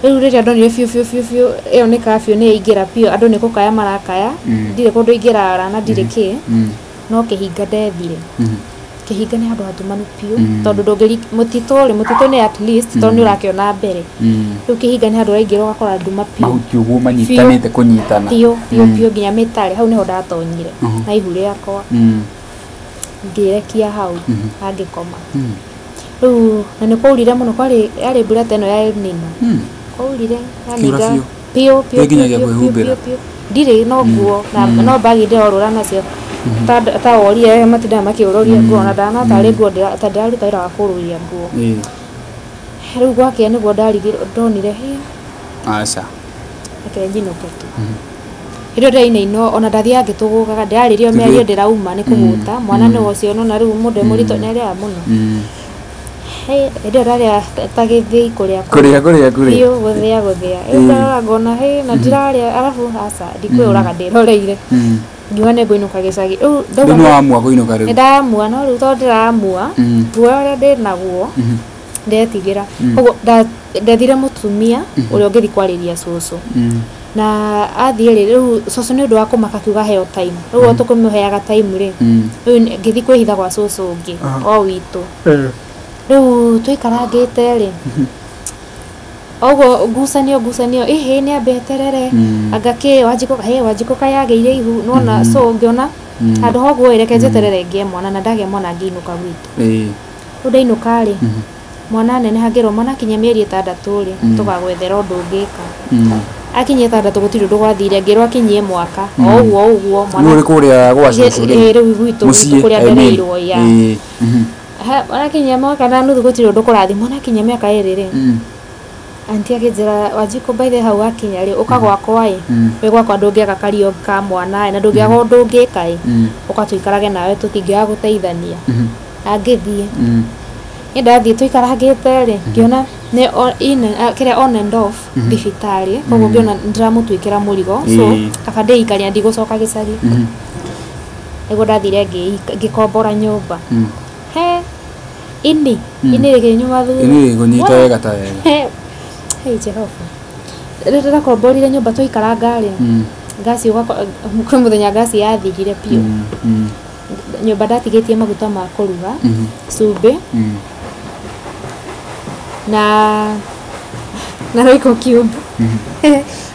Rĩu rĩrĩa ndonire biũ biũ biũ biũ ĩyo nĩ curfew nĩ yaingĩra biũ, andũ nĩ kũkaya marakaya, ndirĩ kũndũ ingĩrara na ndirĩ kĩ, no kĩhinga ndethire. Kĩhinga nĩ handũ hatumanu biũ, tondũ ndũngĩri mũtitũ rĩ, mũtitũ nĩ at least tondũ nĩ ũrakĩona mbere. Rĩu kĩhinga nĩ handũ ũraingĩra ũgakora nduma biũ. Mahuti ũguo manyitanĩte kũnyitana. Biũ biũ biũ, nginya mĩtare hau nĩho ndatonyire na ihu rĩakwa. Ngĩrekia hau angĩkoma. Rĩu na nĩ kwaurire mũno, kwarĩ yarĩ mbura ta ĩno ya El Nino. Kwaurire Kiura yaninga biũ. Biũ biũ. Nginya Biũ, gĩa biũ, kwĩhumbĩra. biũ, biũ. Ndirĩ no nguo na no mbagi ndĩrorũra nacio ta woria matindaga makĩũrũria nguo na ndana tarĩ nguo ta ndĩraruta wĩra wa kũrũria nguo. Rĩu gwakĩa nĩguo ndarigirwo, ndonire, "Hĩ, Aca. Reke njinũke tu." Hĩndĩ ĩyo ndĩrainainwo, ona ndathiaga ngĩtũgũgaga, ndĩrarĩrio mĩario, ndĩrauma nĩ kũhũta mwana nĩ ũcio nona rĩu mũndũ e mũritũ nĩ arĩaga mũno. Hĩ, hĩndĩ ĩyo ndarĩa ta gĩthĩi kũrĩa Kũrĩa kũrĩa kũrĩa. Biũ, gũthĩa gũthĩa. Rĩu ndarora ngona, hĩ, na ndirarĩa arabu aca ndikwĩyũraga ndĩroreire. Ngiuga nĩ ngũinũka gĩcagi rĩu Rĩu ndauga. nĩ wamua kũinũka Nĩ rĩu? ndamua, no rĩu tondũ ndĩramua, guoya ũrĩa ndĩnaguo, ndetigĩra. Koguo ndethire mũtumia ũrĩa ũngĩthiĩ kwarĩria cũcũ. Na athiĩ rĩ, rĩu cũcũ nĩ ũndũ wa kũmaka akiuga heo time. Rĩu o tũkũmũheaga time rĩ, rĩu ngĩthiĩ kwĩhitha gwa cũcũ ũngĩ o witũ. Rĩu tũikarangĩte rĩ, oguo ngucanio ngucanio, ĩhĩ nĩ ambe eterere. Anga kĩ Wanjikũ, hĩ Wanjikũ kaĩ agĩire ihu nona. So ngĩona handũ ha ũguo ĩ, reke njeterere ngĩe mwana, na ndagĩa mwana ngĩinũka gwitũ. Rĩu ndainũka rĩ, mwana neneha, ngĩrwo mwana akinyia mĩeri 6 rĩ, tũgagwethera ũndũ ũngĩka. Akinyia 6 gũtirĩ ũndũ gwathire, ngĩrwo akinyie mwaka o ũguo o ũguo. Rĩu ũrĩ kũrĩa gwa cũcũ rĩu? Ĩ, rĩu gwitũ Mũciĩ, kũrĩa I mean. ndereirwo ya. Mwana akinyia mwaka na nuthu gũtirĩ ũndũ kũrathiĩ. Mwana akinyia mĩaka 2 rĩ, anti akĩnjĩra, "Wanjikũ, by the way, hau wakinya rĩ, ũka gwakwa ĩ. Wĩ gwakwa ndũngĩaga kario ka mwana ĩ, na ndũngĩaga ũndũ ũngĩka ĩ. Ũka tũikarage nawe, tũtingĩaga gũteithania." Angĩthiĩ nĩ ndathiĩ tũikarangĩte rĩ, ngĩona nĩ kĩrĩa on and off thibitarĩ, koguo ngĩona ndĩramũtuĩkĩra mũrigo, so kaba ndĩikaria, ndigũcoka gĩcagi. Nĩguo ndathire ngĩkombora nyũmba. He ini ini rĩkĩnyuma thutha. Ini rĩkũnyita wega ta wega. He, hey Jehova, rĩrĩa ndakomborire nyũmba tũikaranga rĩ, ngasi kwĩ mũthenya ngasi yathirire biũ. Nyũmba ndatigĩtie maguta ma kũruga, cumbĩ na Royco cube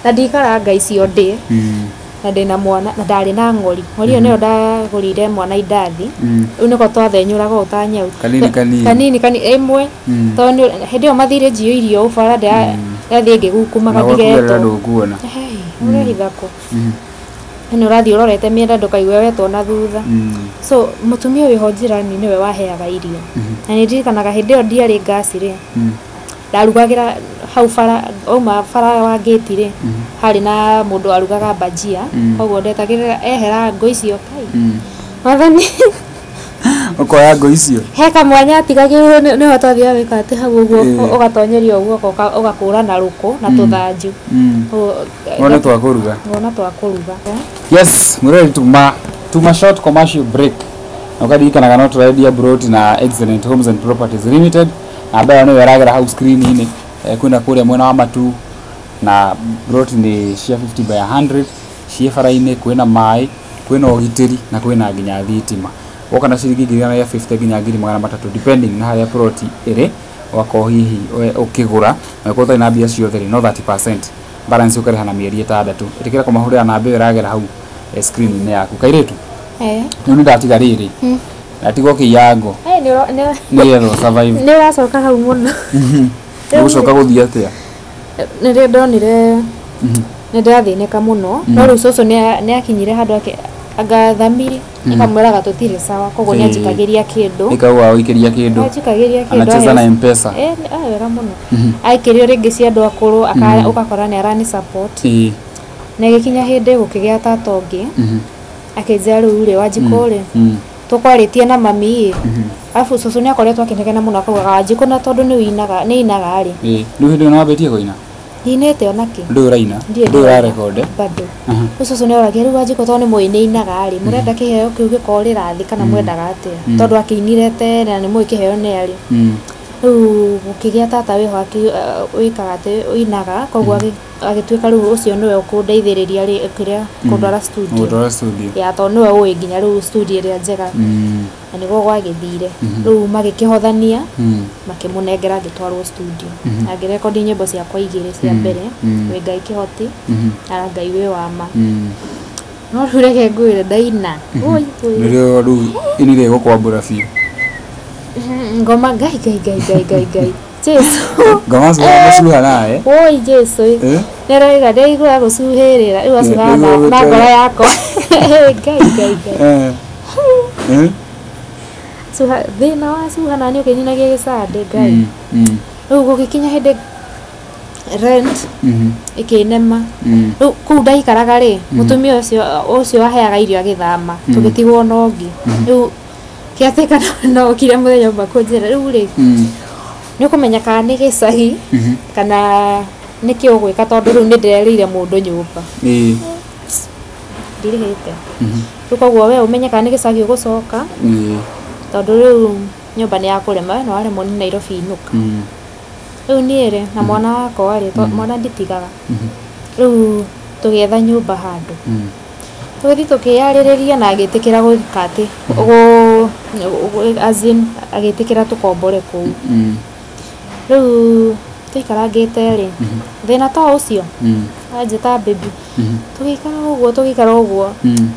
na ndikaranga icio ndĩ na ndĩna mwana na ndarĩ na ng'ori. Ng'ori ĩyo nĩyo ndagũrĩire mwana indathi. Rĩu nĩko twathenyũraga ũũ ta nyau. Kanini kanini. Kanini kanini ĩmwe, tondũ hĩndĩ ĩyo mathirĩ njiyũirio ũũ bara ndathiĩ ngĩgukumaga. Na gwakugerera Ndigetwo. Ndũkuona. Hey, ũrehitha kũ? Nĩ ũrathiĩ ũrorete mĩena ndũkaigue wetwo na thutha. So mũtumia wĩho njirani nĩwe waheaga irio, na nĩ ndirikanaga hĩndĩ ĩyo ndiarĩ ngasi rĩ, ndarugagĩra hau bara auma bara wa ngĩti rĩ, harĩ na mũndũ warugaga bajia. Koguo ndetagĩrĩra ehera ngũ icio kai. Wathani. Ũkoya ngũ icio. He kamwanya atigagĩrwo nĩho twathiaga gwĩka atĩ hau ũguo. Ũgatonyeria ũguo ũgakũra na rũkũ na tũthanju. Wone twakũruga. Wona twakũruga. Yes, mwĩrori, tuma short commercial break na ũkaririkanaga no tũrendia broti na Excellent Homes and Properties Limited. Namba ĩyo nĩyo ĩragera hau screen-inĩ. Kwĩna kũrĩa mwena wa Matu na broti nĩ cia 50 by 100 ciĩ bara-inĩ, kwĩna maĩ, kwĩna ũgitĩri na kwĩna nginya thitima. Woka na ciringi 150,000 nginya 300,000 depending na harĩa ploti ĩrĩ, ũgakorwo hihi ũkĩgũra na ũkorwo ũtarĩ na mbia ciothe rĩ, no 30% balance ũkarĩha na mĩeri 6. Ĩtĩkĩra kũmahũrĩra namba ĩyo ĩragera hau screen-inĩ yaku. Kairĩtu, rĩu nĩ ndatiga rĩrĩ, ndatigwo ũkĩiya ngũ Eh, nĩgetha ũsurvive. Nĩ ũracoka hau mũno. Ũgũcoka gũthiĩ atĩa? Nĩrĩo ndonire nĩ ndathĩnĩka mũno, no rĩu cũcũ nĩ akinyire handũ ake anga thamiri ĩkamwĩraga tũtirĩ sawa, koguo nĩ anjikagĩria kĩndũ. Ĩkauga ũikĩria kĩndũ. Anjikagĩria kĩndũ. Anacheza na M-Pesa. Eh, wega mũno. Aikĩrio rĩngĩ cia andũ akũrũ ũgakora nĩ arani support. Na ĩgĩkinya hĩndĩ gũkĩgĩa tata ũngĩ akĩnjĩra rĩu rĩ, Wanjikũ rĩ, tũkwarĩtie na mami ĩ, arabu cũcũ nĩ akoretwo akĩnegena mũno akaugaga Wanjikũ na tondũ nĩ ũinaga nĩ inaga rĩ. Rĩu hĩndĩ ĩyo nĩwambĩtie kũina? Ndinĩte onakĩ. Ndũĩ ũraina? Ndirĩ. Ndũĩ ũrarekonde? Bado. Rĩu cũcũ nĩ oragia rĩu Wanjikũ tondũ nĩ mũĩ nĩ inaga rĩ, mũrenda kĩheo kĩu gĩkorĩra thĩ kana mwendaga atĩa, tondũ akĩinire tene na nĩ mũĩ kĩheo nĩ arĩ. Rĩu gũkĩgĩa tata wĩho wĩkaga atĩ ũinaga, koguo agĩtuĩka rĩu ũcio nĩwe ũkũndeithĩrĩria rĩ kĩrĩa kũndwara studio. Gũtwara studio. Ya, tondũ nĩwe ũĩ nginya rĩu studio ĩrĩa njega. Na nĩguo gwagĩthire rĩu magĩkĩhothania, makĩmũnengera ngĩtwarwo studio na ngĩrekondi nyĩmbo ciakwa igĩrĩ cia mbere, wĩ Ngai kĩhoti na Ngai wĩ wama. No rĩu reke ngwĩre ndaina. Oi, oi. Nĩrĩo rĩu inire gũkwambũra biũ. Ngoma Ngai Ngai Ngai Ngai Ngai Ngai Jesu. Ngoma cuha nawe. Oi Jesu. Nĩroiga ndĩigua gũcuhĩrĩra rĩu acuhaga Nĩguo na ngoro yakwa. Ngai Ngai Ngai. Cuha thĩna wa cuha na nĩ ũkĩnyinagia gĩcandĩ Ngai. Rĩu gũgĩkinya hĩndĩ rent ĩkĩnema. Rĩu kũu ndaikaraga rĩ, mũtumia ũcio waheaga irio agĩthama, tũgĩtigwo na ũngĩ. Rĩu kĩatĩka no okire mũthenya ũmwe kũnjĩra rĩu rĩ, nĩ ũkũmenya kana nĩ gĩcagi kana nĩkĩ ũgwĩka, tondũ rĩu nĩ ndĩrerĩire mũndũ nyũmba ndirĩhĩte. Rĩu koguo we ũmenye kana nĩ gĩcagi ũgũcoka, tondũ rĩu nyũmba nĩ yakũrema, we no waremwo nĩ Nairobi inũka. Rĩu niĩ rĩ na mwana wakwa rĩ, mwana nditigaga. Rĩu tũgĩetha nyũmba handũ, tũgĩthiĩ tũkĩyarĩrĩria na agĩtĩkĩra gwĩka atĩ as in, agĩtĩkĩra tũkombore kũu. Rĩu tũikarangĩte rĩ, thĩna to ũcio anjĩta baby. Tũgĩikara ũguo, tũgĩikara ũguo,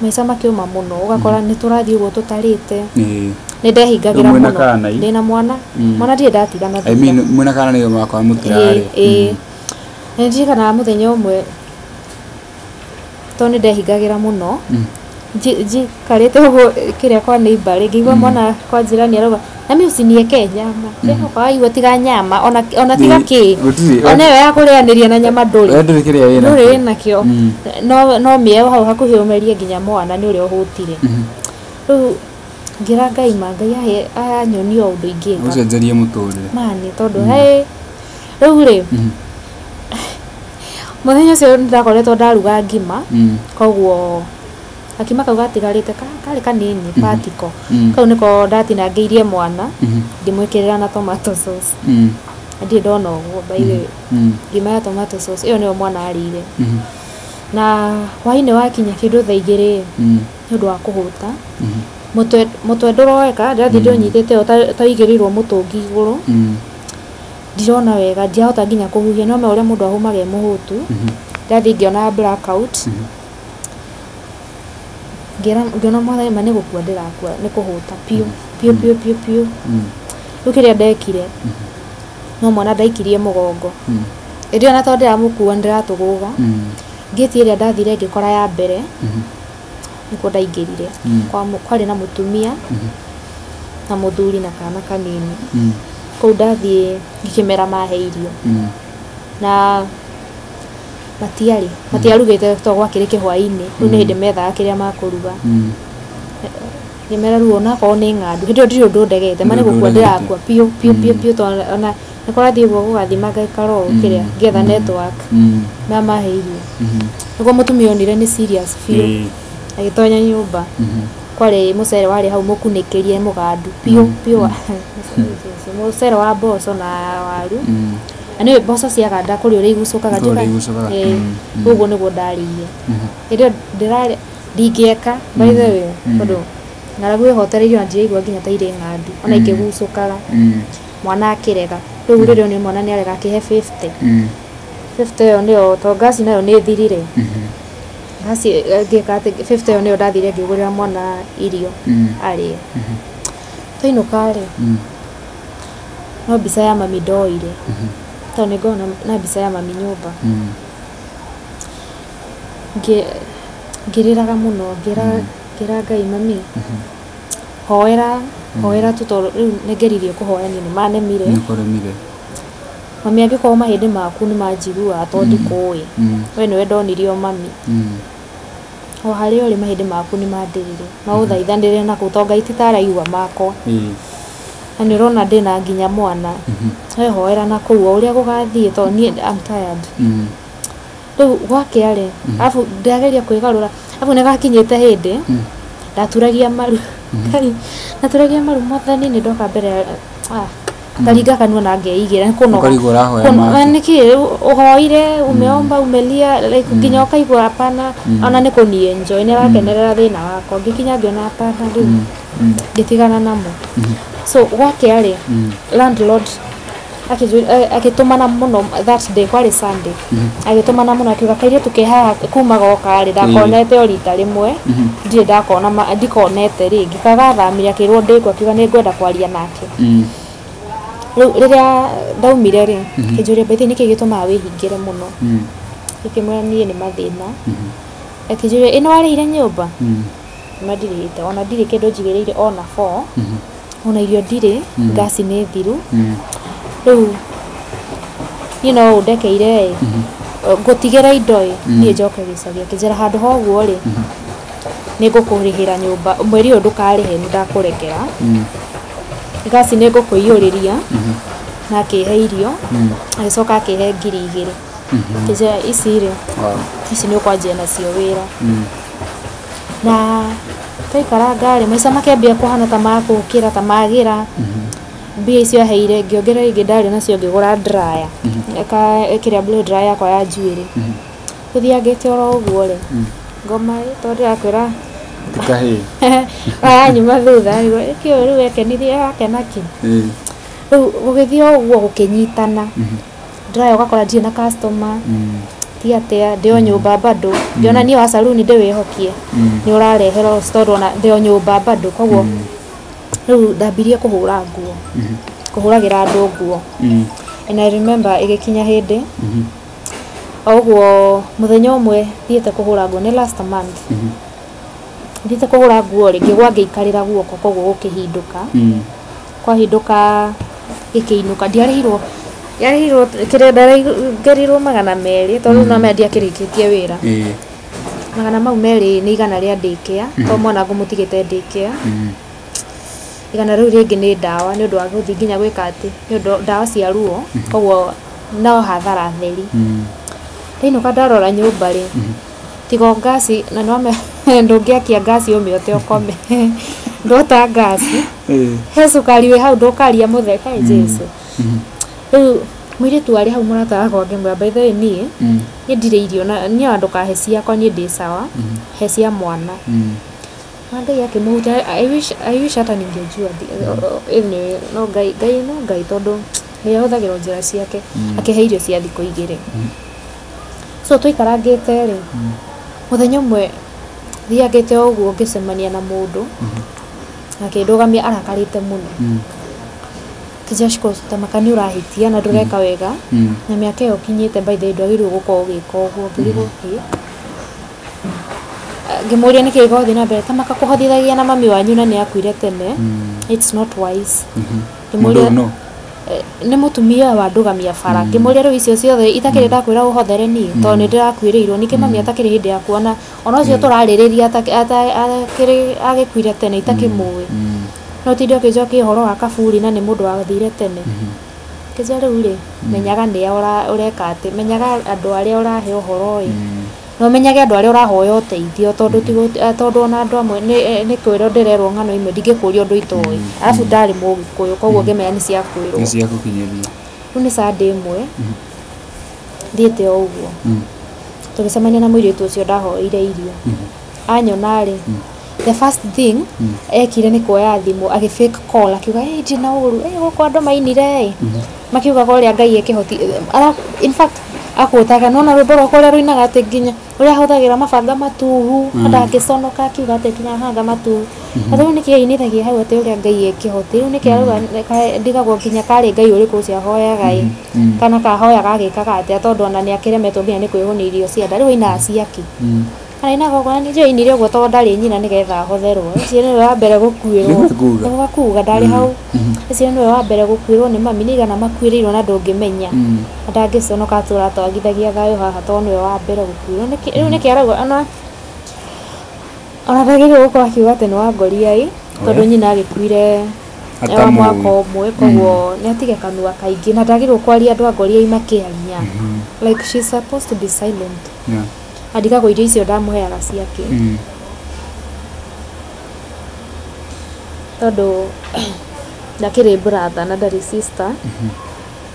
maica makĩũma mũno, ũgakora nĩ tũrathiĩ ũguo tũtarĩte. Nĩ ndehingagĩra Rĩu mwĩna mũno. kana ĩ? Ndĩna mwana. Mwana ndirĩ ndatigana I thutha. mean, mwĩna kana nĩyo makwa mũtirarĩa. Ĩĩ, nĩ ndirikanaga mũthenya ũmwe tondũ nĩ ndehingagĩra mũno, njikarĩte ũguo kĩrĩa kwa neighbor rĩ, ngĩigua mwana kwa njirani arauga nami usinieke nyama. Ndĩhoka waigua tiga nyama ona tiga kĩ. Gũtirĩ. Ona ĩyo ya kũrĩanĩria na nyama ndũrĩ. We ndũrĩ kĩrĩa wĩna. Ndũrĩ wĩnakĩo. No mĩeo hau hakuhĩ ũmerie nginya mwana nĩ ũrĩa ũhũtire. Rĩu ngĩra Ngai ma Ngai ahe anyonie o ũndũ ingĩka. Ũcenjerie mũtũrĩre. Mani tondũ hey, rĩu rĩ, mũthenya ũcio nĩndakoretwo ndaruga ngima, koguo gakima kau gatigarĩte karĩ kanini patiko. Kau nĩko ndatinangĩirie mwana, ngĩmwĩkĩrĩra na tomato sauce. Na ndirĩ ndona ũguo by the way. Ngima ya tomato sauce ĩyo nĩyo mwana arĩire. Na hwainĩ wakinya kĩndũ thaa 2 nĩ ũndũ wa kũhũta. Mutwe ndũroeka, ndĩrathiĩ ndĩũnyitĩte ũũ ta ũigĩrĩirwo mũtũngi igũrũ. Ndirona wega, ndiahota nginya kũhuhia, no ũrĩa mũndũ ahumaga e mũhũtu. Ndathiĩ ngĩona blackout. Ngĩona mwathani, ma nĩ gũkua ndĩrakua, nĩ kũhũta piũ piũ piũ piũ piũ. Rĩu kĩrĩa ndekire, no mwana ndaikirie mũgongo. Ĩndĩ ona tondũ ndĩramũkua nĩndĩratũgũga. Ngĩti ĩrĩa ndathire ngĩkora ya mbere, nĩkuo ndaingĩrire. Kwarĩ na mũtumia na mũthuri na kana kanini. Kũu ndathiĩ ngĩkĩmera mahe irio. Na matiarugĩte tondũ gwakĩrĩ kĩhwaĩ-inĩ. Rĩu nĩ hĩndĩ methaga kĩrĩa makũruga. Ngĩmera rĩu onakorwo nĩ ng'andu, hĩndĩ ĩyo ndirĩ ũndũ ndegete, ma nĩ gũkua ndĩrakua piũ piũ piũ piũ, tondũ ona nĩ kũrathiĩ ũguo gũgathima ngaikara ũũ kĩrĩa ngĩetha network. Na mahe irio. Nĩguo mũtumia onire nĩ serious biũ. Agĩtonya nyũmba. Kwarĩ mũcere warĩ hau mũkunĩkĩrie mũgandu piũ piũ. Mũcere wa mboco na waru. Na nĩũĩ mboco ciaganda kũrĩ ũrĩa igucũkaga. Ũguo nĩguo ndarĩire. Hĩndĩ ĩyo ndĩrarĩa ndingĩeka by the way, tondũ ng'aragu ĩhotereirio na ndiraigua nginya ta irĩ ng'andu, ona ikĩgucũkaga. Mwana akĩrega. Rĩu rĩrĩa onire mwana nĩarega akĩhe 50. 50 ĩyo nĩyo, tondũ ngasi nayo nĩ ĩthirire. Ngasi ngĩka atĩ 50 ĩyo nĩyo ndathire ngĩgũrĩra mwana irio arĩe. Twainũka rĩ, no mbica ya mami ndoire. Tondũ nĩ ngoragwo na mbica ya mami nyũmba. Ngĩrĩraga mũno, ngĩra Ngai, mami, hoera, hoera tu, tondũ rĩu nĩngeririe kũhoya niĩ nĩmanemire. Nĩkũremire. Mami, angĩkorwo mahĩndĩ maku nĩmanjiguaga tondũ ndikũĩ, we nĩwe ndonirio mami. O harĩa ũrĩ mahĩndĩ maku nĩmandĩrĩre. No ũthaithanĩre na kũu tondũ Ngai ti ta araigua makwa. Na nĩ ũrona ndĩna nginya mwana. We hoera na kũu o ũrĩa gũgathiĩ tondũ niĩ I'm tired. Rĩu gwakĩa rĩ, arabu ndĩrageria kwĩgarũra, arabu nĩgakinyĩte hĩndĩ ndaturagia maru. Ndaturagia maru, mwathani nĩ ndoka mbere ya ngaringa kanua na ngeigĩra nĩ kũnoga. Ũkarigwo ũrahoya maku. Nĩkĩ ũhoire, umeomba, umelia, like nginya ũkaigua hapana, ona nĩ kũni enjoy, nĩ arakenerera thĩna wakwa. Ngĩkinya ngĩona hapana, rĩu ngĩtigana namo. So gwakĩa rĩ, landlord agĩtũmana mũno that day, kwarĩ Sunday. Agĩtũmana mũno akiuga kairĩtu ke haha kuma goka rĩ, ndakonete o rita rĩmwe, ndirĩ ndakona, ndikonete rĩngĩ. Kagathamire akĩrwo ndĩkuo, akiuga nĩ ngwenda kwaria nake. Rĩu rĩrĩa ndaumire rĩ, akĩnjũria, by the way, nĩkĩ gĩtũmaga wĩhingĩre mũno? Ngĩkĩmwĩra niĩ nĩ mathĩna. Akĩnjũria, ĩ nĩ warĩhire nyũmba? Ma ndirĩhĩte, ona ndirĩ kĩndũ njigĩrĩire ona 4. Ona irio ndirĩ, ngasi nĩ thiru. Rĩu niĩ no ũndekeire ĩ, ngũtigĩra indo ĩ, niĩ njoke gĩcagi. Akĩnjĩra handũ ha ũguo rĩ, nĩ ngũkũrĩhĩra nyũmba mweri ũyũ, ndũkarĩhe, nĩ ndakũrekera. Ngasi nĩ ngũkũiyũrĩria. Na akĩhe irio, agĩcoka akĩhe 2,000. Akĩnjĩra ici rĩ, ici nĩ ũkwanjia nacio wĩra. Na twaikaranga rĩ, maica makĩambia kũhana ta makũkĩra, ta magĩra. Mbia icio aheire ngĩongerera ingĩ ndarĩ nacio, ngĩgũra dryer. Kĩrĩa blow dryer yakwa ya njuĩrĩ. Gũthiangĩte oro ũguo rĩ, ngoma ĩ, tondũ ndĩrakwĩra Ti kahĩĩ. Aranyuma thutha ĩkĩ rĩu ekenithia akena kĩ. Rĩu gũgĩthiĩ o ũguo gũkĩnyitana. Dryer ũgakora ndirĩ na customer, ti atĩa, ndĩ o nyũmba bado. Ngĩona niĩ wa saluni ndĩwĩhokie, nĩ ũrarehe loss tondũ ona ndĩ o nyũmba bado. Koguo rĩu ndambirie kũhũra nguo, kũhũragĩra andũ nguo. And I remember ĩgĩkinya hĩndĩ o ũguo mũthenya ũmwe thiĩte kũhũra nguo, nĩ last month, thiĩte kũhũra nguo rĩ, ngĩgwa ngĩikarĩra guoko, koguo gũkĩhindũka. Kwahindũka gĩkĩinũka, ndiarĩhirwo, ndiarĩhirwo kĩrĩa ndarengerirwo 200, tondũ no menya ndiakĩrĩkĩtie wĩra. 200 nĩ 100 rĩa daycare, tondũ mwana ngũmũtigĩte daycare. 100 rĩu rĩngĩ nĩ ndawa, nĩ ũndũ wa gũthiĩ nginya gwĩka atĩ, nĩ ũndũ ndawa cia ruo, koguo no hathara theri. Ndainũka ndarora nyũmba rĩ, tiga o ngasi, na nĩwamenya ndũngĩakia ngasi ũmĩote ũkome. Ndota ngasi, he cukari wĩ hau ndũkaria mũthee, kaĩ Jesũ. Rĩu mũirĩtu arĩ hau mũrata wakwa ngĩmwĩra, by the way, niĩ niĩ ndirĩ irio, na niĩ ona ndũkahe ciakwa, niĩ ndĩ sawa, he cia mwana. Na Ngai akĩmũhutia. I wish hata ningejua. Anyway, no Ngai, Ngai, no Ngai, tondũ Ngai ahũthagĩra njĩra ciake. Akĩhe irio cia thikũ 2. So tũikarangĩte rĩ, mũthenya ũmwe thiangĩte o ũguo ngĩcemania na mũndũ, akĩndũgamia arakarĩte mũno. Kĩjashko, tamaka nĩ ũrahĩtia na ndũreka wega na mĩaka ĩyo ũkinyĩte, by the way, ndwagĩrĩirwo gũkorwo ũgĩka ũguo. Ngĩrigwo kĩ, ngĩmũria nĩkĩ gĩgothiĩ na mbere. Tamaka kũhotithagia na mami wanyu na nĩ akuire tene, it's not wise. Mũndũ Ngĩmũria ũyũ no nĩ mũtumia wa ndũgamia bara. Ngĩmũria rĩu icio ciothe itakĩrĩ ndakwĩra ũhothere niĩ tondũ nĩ ndĩrakuĩrĩirwo, ningĩ mami atakĩrĩ hĩndĩ ya kuona ona ũcio tũrarĩrĩria akĩrĩ agĩkuire tene itakĩmũĩ, no tinde ũkĩnjokia ũhoro wa kaburi na nĩ mũndũ wathire tene. Kĩnja rĩu rĩ, menyaga nĩa ũreka atĩ, menyaga andũ arĩa ũrahe ũhoro ĩ, na ũmenyage andũ arĩa ũrahoya ũteithio, tondũ ti tondũ ona andũ amwe nĩ kwĩrwo ndĩrerwo ng'ano imwe ndingĩkũria ũndũ itoĩ. Arabu ndarĩ Mũgĩkũyũ, koguo ngĩmenya nĩ cia kwĩrwo. Nĩ cia gũkinyĩria. Rĩu nĩ Sunday ĩmwe thiĩte o ũguo, tũgĩcemania na mũirĩtu ũcio ndahoeire irio. Anyona rĩ, the first thing ekire nĩ kuoya thimũ agĩ fake call, akiuga, "Hey, ndina ũru, hey, gũkũ andũ mainire ĩ makiugaga ũrĩa Ngai ekĩhoti." In fact akũtaga nona rwĩmbo rwakwa ũrĩa rũinaga atĩ nginya ũrĩa ahũthagĩra mabanga matuhu, ndangĩconoka akiuga atĩ nginya matuhu, atĩ rĩu nĩkĩ ainithagia hau atĩ ũrĩa Ngai ekĩhoti. Rĩu nĩkĩ arauga ndigagwo nginya karĩ Ngai ũrĩkũ ũcio ahoyaga ĩ, kana kahoyaga agĩkaga atĩa, tondũ ona nĩ akĩremetwo nginya nĩ kwĩhũnia irio cia nda. Rĩu ainaga ciaki arainaga ũguo, na nĩnjũĩ ainire ũguo tondũ ndarĩ nyina, nĩgetha ahotherwo. Ũcio nĩwe wa mbere gũkuĩrwo. Nĩguo kuga. Nĩguo kuga ndarĩ hau. Ũcio nĩwe wa mbere gũkuĩrwo nĩ mami, nĩ igana makuĩrĩirwo na ndũngĩmenya. Na ndangĩconoka atũra twagithagia thayũ haha tondũ nĩwe wa mbere gũkuĩrwo. Rĩu nĩkĩ arauga ona ndagĩrĩirwo gũkorwo akiuga atĩ nĩ wa ngoriai, tondũ Oya. nyina agĩkuire wa Atamũĩ. mwaka ũmwe, koguo nĩ atige kanua kaingĩ na ndagĩrĩirwo kwaria andũ a ngoriai makĩaria. Like, she's supposed to be silent. Andigagwo irio icio ndamũheaga ciake, tondũ ndakĩrĩ brother na ndarĩ sister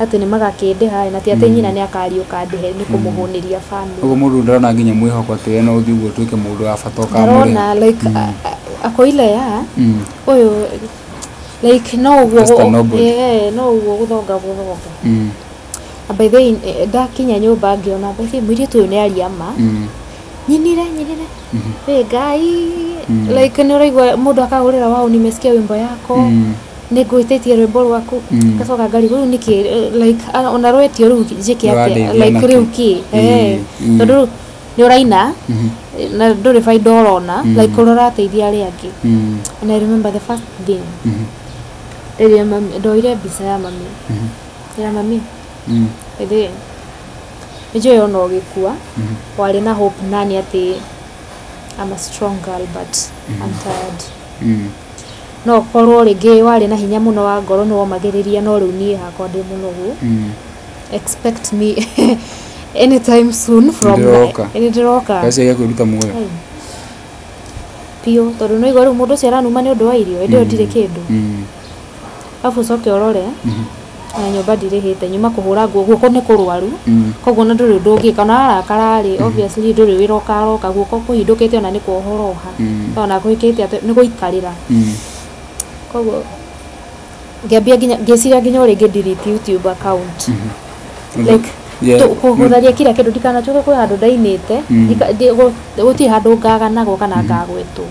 atĩ nĩ magakĩndĩha, na ti atĩ nyina nĩ akariũka ndĩhe nĩ kũmũhũnĩria family. Ũguo mũndũ ndarona nginya mwĩhoko atĩ we no ũthiĩ ũguo ũtuĩke mũndũ wa bata ũkamũrĩha. Ndarona like ako ile ya ũyũ like no ũguo. Just a nobody. Yeah, no ũguo gũthonga gũthonga. Na by the way, ndakinya nyũmba ngĩona, by the way, mũirĩtu ũyũ nĩ aria ma. Nyinire nyinire ĩ Ngai, like nĩ ũraigua mũndũ akahũrĩra, "Wow, nimesikia wimbo yako, nĩ ngwĩtĩtie rwĩmbo rwaku." Ngacoka ngarigwo rĩu nĩkĩ, like ona rwetio rĩu njĩke atĩa? Nĩwandeithia Like nakĩ? rĩu kĩ? Tondũ rĩu nĩ ũraina na ndũrĩ baida ũrona, like ũrĩa ũrateithia arĩa angĩ. And I remember the first thing rĩrĩa mami ndoire mbica ya mami, ya mami ĩthĩ nĩnjũĩ ona ũgĩkua warĩ na hope nani atĩ I'm a strong girl, but I'm tired. No korwo rĩngĩ warĩ na hinya mũno wa ngoro nĩ womagĩrĩria, no rĩu niĩ hakwa ndĩ mũnogu. Expect me anytime soon from Nĩndĩroka. Nĩndĩroka. Gacia gĩa kwĩruta muoyo. Ai. Biũ, tondũ nĩ ũigua rĩu mũndũ ũcio aranuma nĩ ũndũ wa irio, ĩndĩ ĩyo ndirĩ kĩndũ. Arabu ũcoke ũrore ona nyũmba ndirĩhĩte, nyuma kũhũra nguo, guoko nĩ kũrwaru, koguo ona ndũrĩ ũndũ ũngĩka ona warakara rĩ, obviously ndũrĩ wĩra ũkaroka, guoko kũhindũkĩte ona nĩ kuohoroha, ona gwĩkĩte atĩ nĩ gũikarĩra. Koguo ngĩambia nginya ngĩciria nginya ũrĩa ingĩ delete YouTube account, like kũgũtharia kila kĩndũ ndikanacoke kwĩ handũ ndainĩte. Gũtirĩ handũ ngaganagwo kana ngagwetwo.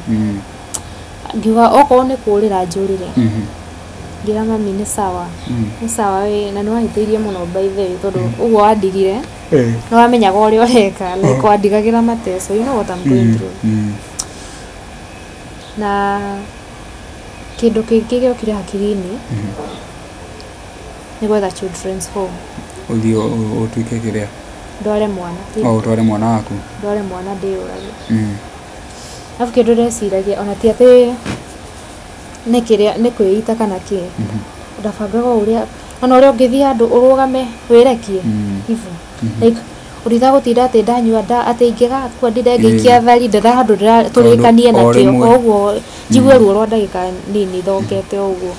Ngiuga okorwo nĩ kũrĩra njũrĩre. Ngĩra mami nĩ sawa, nĩ sawa wĩ na nĩ wahĩtĩirie mũno by the way, tondũ ũguo wandigire nĩ wamenyaga ũrĩa ũreka, like wandigagĩra mateso, you know what I'm going through. Na kĩndũ kĩngĩ gĩokire hakiri-inĩ nĩ gwetha children's home. Ũthiĩ ũtuĩke kĩrĩa? Ndware mwana. O ũtware mwana waku. Ndware mwana ndĩyũrage. Arabu kĩndũ ndeciragia ona ti atĩ nĩ kĩrĩa nĩ kwĩita kana kĩ, ndabangaga o ũrĩa ona ũrĩa ũngĩthiĩ handũ ũrũgame wĩrekie hivyo, like ũrĩtagũtinda atĩ ndanyua nda atĩ ingĩgakua ndinde ngĩikia thari ndetha handũ tũrĩkanie o nakĩo. rĩmwe. O ũguo njigue ruo rwa ndagĩka nini thongete o ũguo.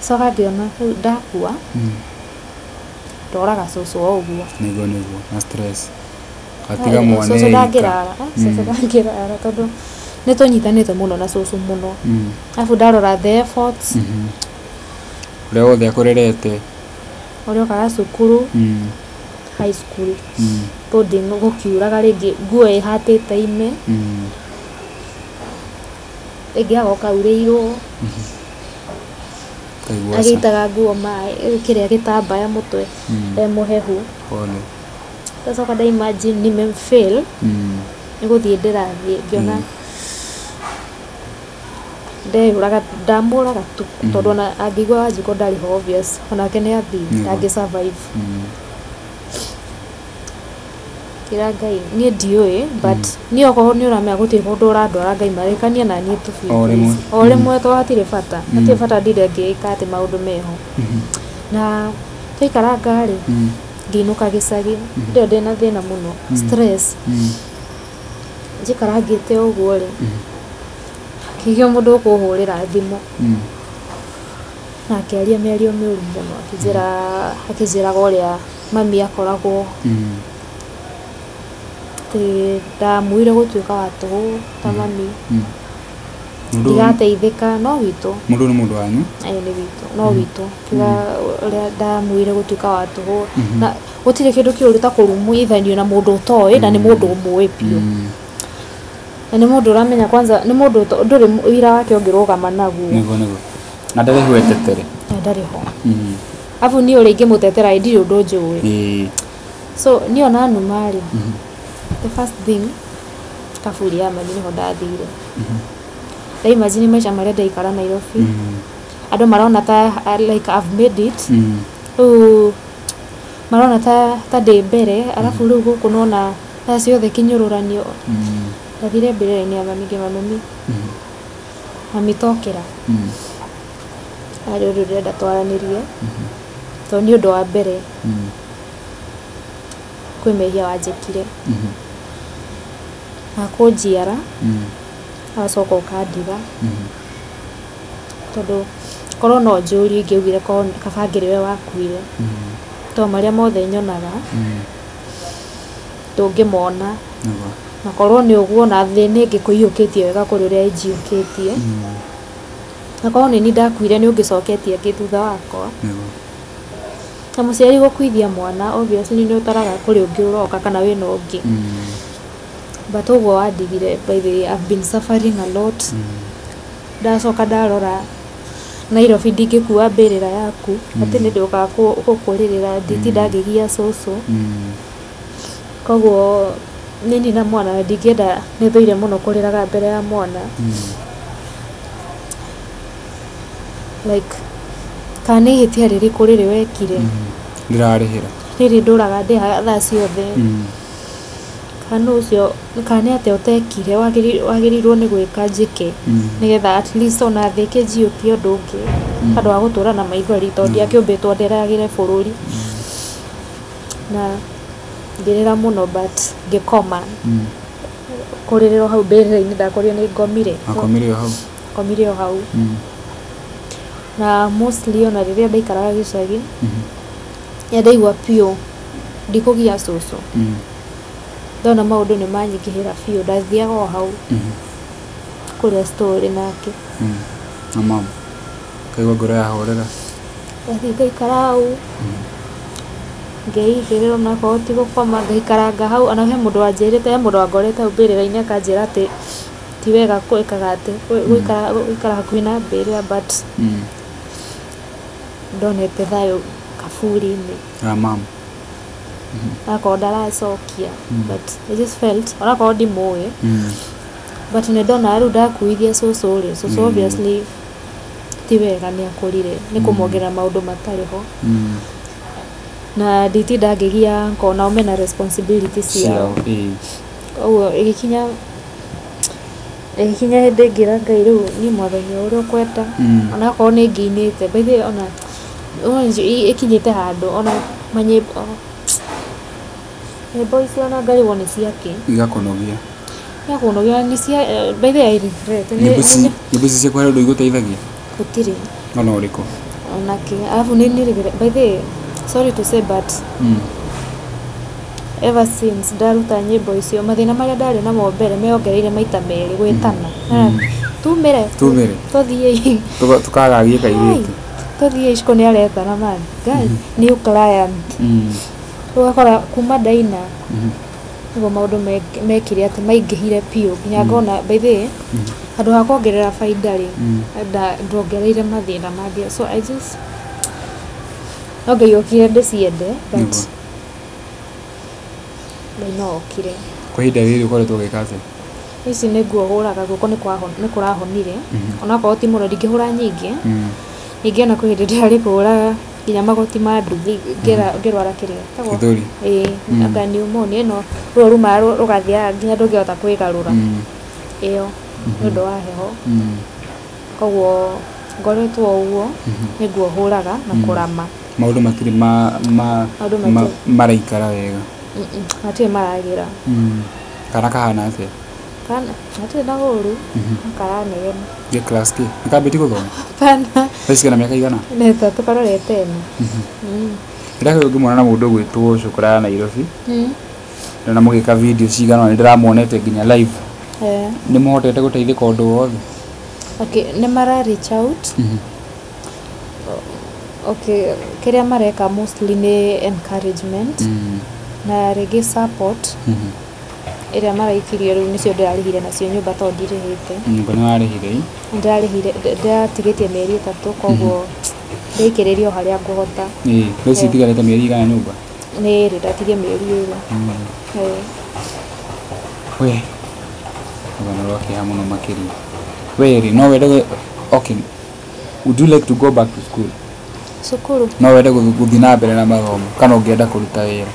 Coka ngĩona rĩu ndakua ndoraga cũcũ o ũguo. Nĩguo nĩguo na stress atiga mwana Cũcũ eika. ndangĩrara. Ah, cũcũ ndangĩrara tondũ Nĩ tũnyitanĩte mũno na cũcũ mũno. Arabu ndarora the efforts Ũrĩa wothe akũrerete. Ũrĩa okaga cukuru, high school, boarding, gũkiuraga rĩngĩ nguo ĩhatĩte ime, rĩngĩ agoka aurĩirwo. Kaigua ca. Agĩitaga nguo maĩ kĩrĩa gĩtambaya mũtwe e mũhehu. Pole. Ndacoka nda imagine nimemfail. Nĩ gũthiĩ ndĩrathiĩ ngĩona ndeyũraga, ndamũraga tu, tondũ ona angĩigua Wanjikũ ndarĩ ho, obvious onake nĩ athiĩ. Ndangĩ survive. Kĩra Ngai niĩ ndiũĩ, but niĩ okorwo nĩ ũramenya gũtirĩ kũndũ ũrandwara, Ngai marĩkania na niĩ tu biũ, O rĩmwe. Please. O rĩmwe, to hatirĩ bata, hatirĩ bata ndinde ngĩĩka atĩ maũndũ meho. Na twaikaranga rĩ, ngĩinũka gĩcagi ndĩyo ndĩna thĩna mũno, stress. Njikarangĩte ũguo rĩ, kĩgĩa mũndũ ũkũhũrĩra thimũ na akĩaria mĩario mĩũru mũno, akĩnjĩra, akĩnjĩraga ũrĩa mami akoragwo, atĩ ndamuire gũtuĩka wa tũhũ ta mami. Mũndũ ũyũ Ndigateithĩka no witũ. Mũndũ ũyũ nĩ mũndũ wanyu? Ĩĩ, nĩ witũ, no witũ. Kiuga ũrĩa ndamuire gũtuĩka wa tũhũ, na gũtirĩ kĩndũ kĩũru ta kũrumithania na mũndũ ũtoĩ, na nĩ mũndũ ũmũĩ biũ, na nĩ mũndũ ũramenya kwanza nĩ mũndũ ndũrĩ wĩra wake ũngĩrũgama naguo. Nĩguo na ndarĩ ho etetere. Na ndarĩ ho. Arabu niĩ ũrĩa ingĩmũtetera ĩ ndirĩ ũndũ njũĩ. So niĩ ona numa rĩ, the first thing kaburi ya mami nĩho ndathire. Nda imagine maica marĩa ndaikara Nairobi, andũ marona ta like I've made it. Rĩu marona ta ndĩ mbere, arabu rĩu gũkũ nona thaa ciothe kĩnyũrũranio. Ndathire mbĩrĩra-inĩ ya mami, ngĩmwĩra, "Mami, mami, tokĩra, harĩ ũndũ ndĩrenda twaranĩrie, tondũ nĩ ũndũ wa mbere kwĩ mehia wanjĩkire na kũnjiara, agacoka ũkandiga, tondũ korwo no njũrie ingĩaugire korwo kaba ngĩrĩ we wakuire, tondũ marĩa mothe nyonaga ndũngĩmona, na korwo nĩ ũguo na thĩ nĩ ĩngĩkũiyũkĩtie wega kũrĩ ũrĩa ĩnjiyũkĩtie, na korwo nĩ niĩ ndakuire nĩ ũngĩcoketie angĩ thutha wakwa." Na mũciari gũkuithia mwana, obviously nĩ ũtaraga kũrĩ ũngĩ ũroka kana wĩna ũngĩ, but ũguo wandigire, by the way, I've been suffering a lot. Ndacoka ndarora Nairobi, ndingĩkua mbĩrĩra yaku, atĩ nĩ ndĩũkaga gũkũrĩrĩra, nditinda ngĩgia cũcũ. Koguo nĩ na mwana ndingĩenda, nĩ thũire mũno kũrĩraga mbere ya mwana. Like kana nĩ ihĩtia rĩrĩkũ rĩrĩ wekire Ndĩrarĩhĩra. Rĩrĩ ndũraga ndĩhaga thaa ciothe, kana ũcio, kana nĩ atĩa ũtekire wagĩrĩirwo nĩ gwĩka njĩke, nĩgetha at least ona thĩ ĩkĩnjiyũkie ũndũ ũngĩ handũ wa gũtũra na maithori, tondũ ndiakĩũmbĩtwo ndĩragĩre bũrũri. Na ngĩrĩra mũno, but ngĩkoma. Kũrĩrĩrwo hau mbĩrĩra-inĩ ndakorire nĩ ngomire. Akomire o hau? Ngomire o hau. Na mostly ona rĩrĩa ndaikaraga gĩcagi, ya ndaigua biũ ndikũgia cũcũ, ndona maũndũ nĩ manyingĩhĩra biũ, ndathiaga o hau kũrĩa story nake. Na mama kaigua ngoro yahorera. Ndathiĩ ngaikara hau ngeigĩrĩra, onakorwo ti gũkoma, ngaikaranga hau. Ona he mũndũ wanjĩrĩte, he mũndũ wangorete hau mbĩrĩra-inĩ akanjĩra atĩ ti wega gwĩkaga atĩ gũikara hakuhĩ na mbĩrĩra, but ndonete thayũ kaburi-inĩ. Ya mama. Akorwo ndaracokia, but I just felt onakorwo ndimũĩ, but nĩ ndona rĩu ndakuithia cũcũ rĩ, cũcũ obviously ti wega nĩ akũrire nĩ kũmuongerera maũndũ matarĩ ho, na nditinda ngĩgia uncle, nao mena responsibility ciao. Ciao, ĩĩ. Koguo ĩgĩkinya hĩndĩ ngĩra Ngai, rĩu niĩ mwathani o ũrĩa ũkwenda. Onakorwo nĩ ngĩinĩte, by the way, ona ĩkinyĩte handũ ona manyĩmbo, nyĩmbo icio ona ngarigwo nĩ ciake. Igakũnogia. Yakũnogia nĩ cia by the way, I regret. Nyĩmbo ici, nyĩmbo ici ciaku harĩ ũndũ igũteithagia? Gũtirĩ. Ona ũrĩkũ? Onake, arabu nĩ regret, by the way, sorry to say, but Ever since ndaruta nyĩmbo icio, mathĩna marĩa ndarĩ namo mbere meyongereire maita merĩ gwĩtana. Tumĩre. Tumĩre. Tũthiĩ. Tukagagie kairĩtu. Tũthiĩ Iciko nĩ aretana man. Guys, new client. Ũgakora kuma ndaina nĩguo maũndũ mekire atĩ maingĩhire biũ nginya ngona by the way handũ ha kuongerera baida rĩ, ndongereire mathĩna mangĩ, so I just no Ngai okire ndĩciende, but Ngai no okire. Kwa ihinda rĩrĩ ũkoretwo ũgĩka atĩa? Ici nĩ nguo hũraga, guoko nĩ kũrahonire, onakorwo ti mũno, ndingĩhũra nyingĩ. Ningĩ ona kwĩ hĩndĩ ndĩrarĩ kũhũraga nginya magoti ma nduthi ngĩrwara kĩrĩa Gĩthũri. Ĩĩ, anga pneumonia ĩno ruo rumaga rũgathiaga nginya ndũngĩhota kwĩgarũra, ĩyo nĩ ũndũ wa heho. Koguo ngoretwo ũguo, nĩ nguo hũraga na kũrama. Maũndũ matirĩ maraikara wega. Matirĩ maragĩra. Kana kahana atĩa? Kana gatirĩ na ũru, karanegena. Gĩ class kĩ? Nĩ kambĩtie gũthoma? Hapana. Thaa ici kena mĩaka igana? Nĩ ĩtatũ, karorete ĩna. Ndĩrakorirwo ngĩmuona na mũndũ ũgwĩtwo Cũkũra ya Nairobi. Ndĩrona mũgĩka video cigana ũna, nĩndĩramuonete nginya live. Nĩ mũhotete gũteithĩka ũndũ wothe? Okay, nĩ mara reach out. Okay, kĩrĩa mareka mostly nĩ encouragement na rĩngĩ support ĩrĩa maraikirie rĩu nĩcio ndĩrarĩhire nacio nyũmba tondũ ndirĩhĩte. Nyũmba nĩ warĩhire ĩ? Ndĩrarĩhire, ndĩratigĩtie mĩeri 3, koguo ndĩikĩrĩrie o harĩa ngũhota. Ĩĩ, thaa ici itigarĩte mĩeri igana nyũmba? Nĩ ĩrĩ, ndatigia mĩeri 2. We, rũgano rwa kĩeha mũno makĩria. We rĩ, no wende, okay, would you like to go back to school? Cukuru? No wende gũthiĩ na mbere na mathomo kana ũngĩenda kũruta wĩra?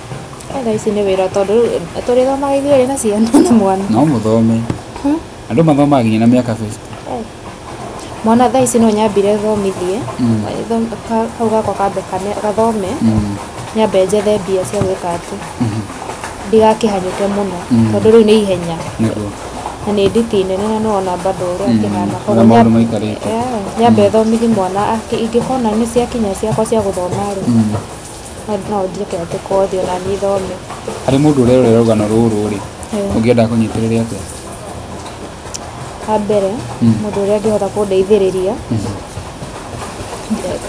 Thaa ici nĩ wĩra, tondũ tũrĩthomaga ithuĩ erĩ na ciana na mwana. No mũthome. Andũ mathomaga nginya na mĩaka 50. Mwana thaa ici no nyambire thomithie kau gakwa kambe gathome, nyambe njethe mbia cia gwĩka atĩ ndigakĩhanyũke mũno, tondũ rĩu nĩ ihenya na nĩ nditi nene na nĩwona bado ũrĩa kĩhana. Ũrĩa maũndũ maikarĩte. Nyambe thomithie mwana, ingĩkona nĩ ciakinya ciakwa cia gũthoma rĩ, no njĩke atĩ kothi ona niĩ thome. Harĩ mũndũ ũrerorera rũgano rũrũ rĩ, ũngĩenda kũnyitĩrĩre atĩa? Ha mbere, mũndũ ũrĩa angĩhota kũndeithĩrĩria,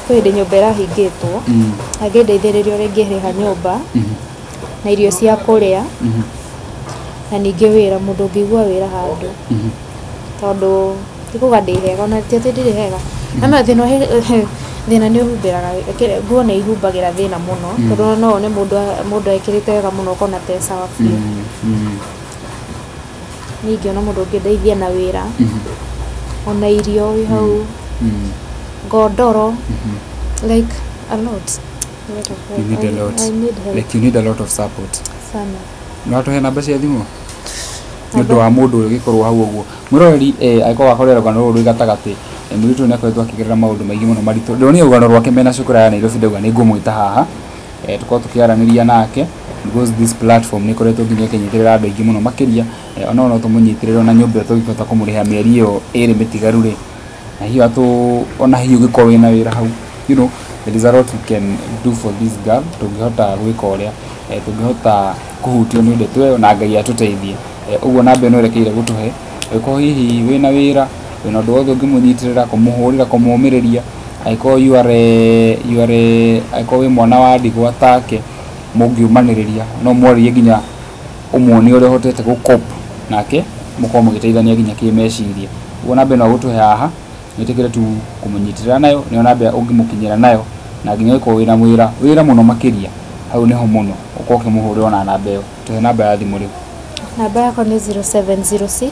kwĩ hĩndĩ nyũmba ĩrahingĩtwo, angĩndeithĩrĩria ũrĩa ingĩrĩha nyũmba na irio cia kũrĩa, na ningĩ wĩra, mũndũ ũngĩigua wĩra handũ, tondũ ti kuga ndĩ hega, ona ti atĩ ndirĩ hega, na thĩna thĩna nĩ ũhumbĩraga, nguo nĩ ihumbagĩra thĩna mũno, tondũ no wone mũndũ ekĩrĩte wega mũno ũkona te sawa biũ. Niĩ ingĩona mũndũ ũngĩndeithia na wĩra, ona irio wĩ hau, ngondoro, like a lot. A lot of help. You need a lot. I need help. Like you need a lot of support. Sana. No atũhe namba cia thimũ? Nĩ ũndũ wa mũndũ ũgĩkorwo hau ũguo. Mwĩroreri, angĩkorwo wakorera rũgano rũrũ rwĩ gatagatĩ, mũirĩtu ũyũ nĩ akoretwo akĩgerera maũndũ maingĩ mũno maritũ. Ndĩronire rũgano rwake mena Cũkũra ya Nairobi, ndauga nĩ ngũmwĩta haha, tũkorwo tũkĩaranĩria nake, because this platform nĩ ĩkoretwo nginya ĩkĩnyitĩrĩra andũ aingĩ mũno makĩria, ona no tũmũnyitĩrĩre ona nyũmba ĩyo tũngĩhota kũmũrĩha mĩeri ĩyo 2 mĩtigaru rĩ, na hihi atũ, ona hihi ũngĩkorwo wĩna wĩra hau, you know, there is a lot we can do for this girl. Tũngĩhota gwĩka ũrĩa, tũngĩhota kũhutio nĩ ndeto ĩyo na Ngai atũteithie. Ũguo namba ĩno ĩrekeire gũtũhe, angĩkorwo hihi wĩna wĩra, wĩna ũndũ wothe ũngĩmũnyitĩrĩra, kũmũhũrĩra, kũmũmĩrĩria, angĩkorwo you are, angĩkorwo wĩ mwana wa ndigwa take, mũngiũmanĩrĩria, no mwarĩrie nginya ũmuonie ũrĩa ũhotete gũ cope nake, mũkorwo mũgĩteithania nginya kĩmeciria. Ũguo namba ĩno gũtũhe haha, wĩtĩkĩre tu kũmũnyitĩrĩra nayo, nĩyo namba ũngĩmũkinyĩra nayo, na nginya ũngĩkorwo wĩna wĩra, wĩra mũno makĩria, hau nĩho mũno, ũkorwo ũkĩmũhũrĩra ona namba ĩyo. Tũhe namba ya thimũ rĩu. Namba yakwa nĩ 0706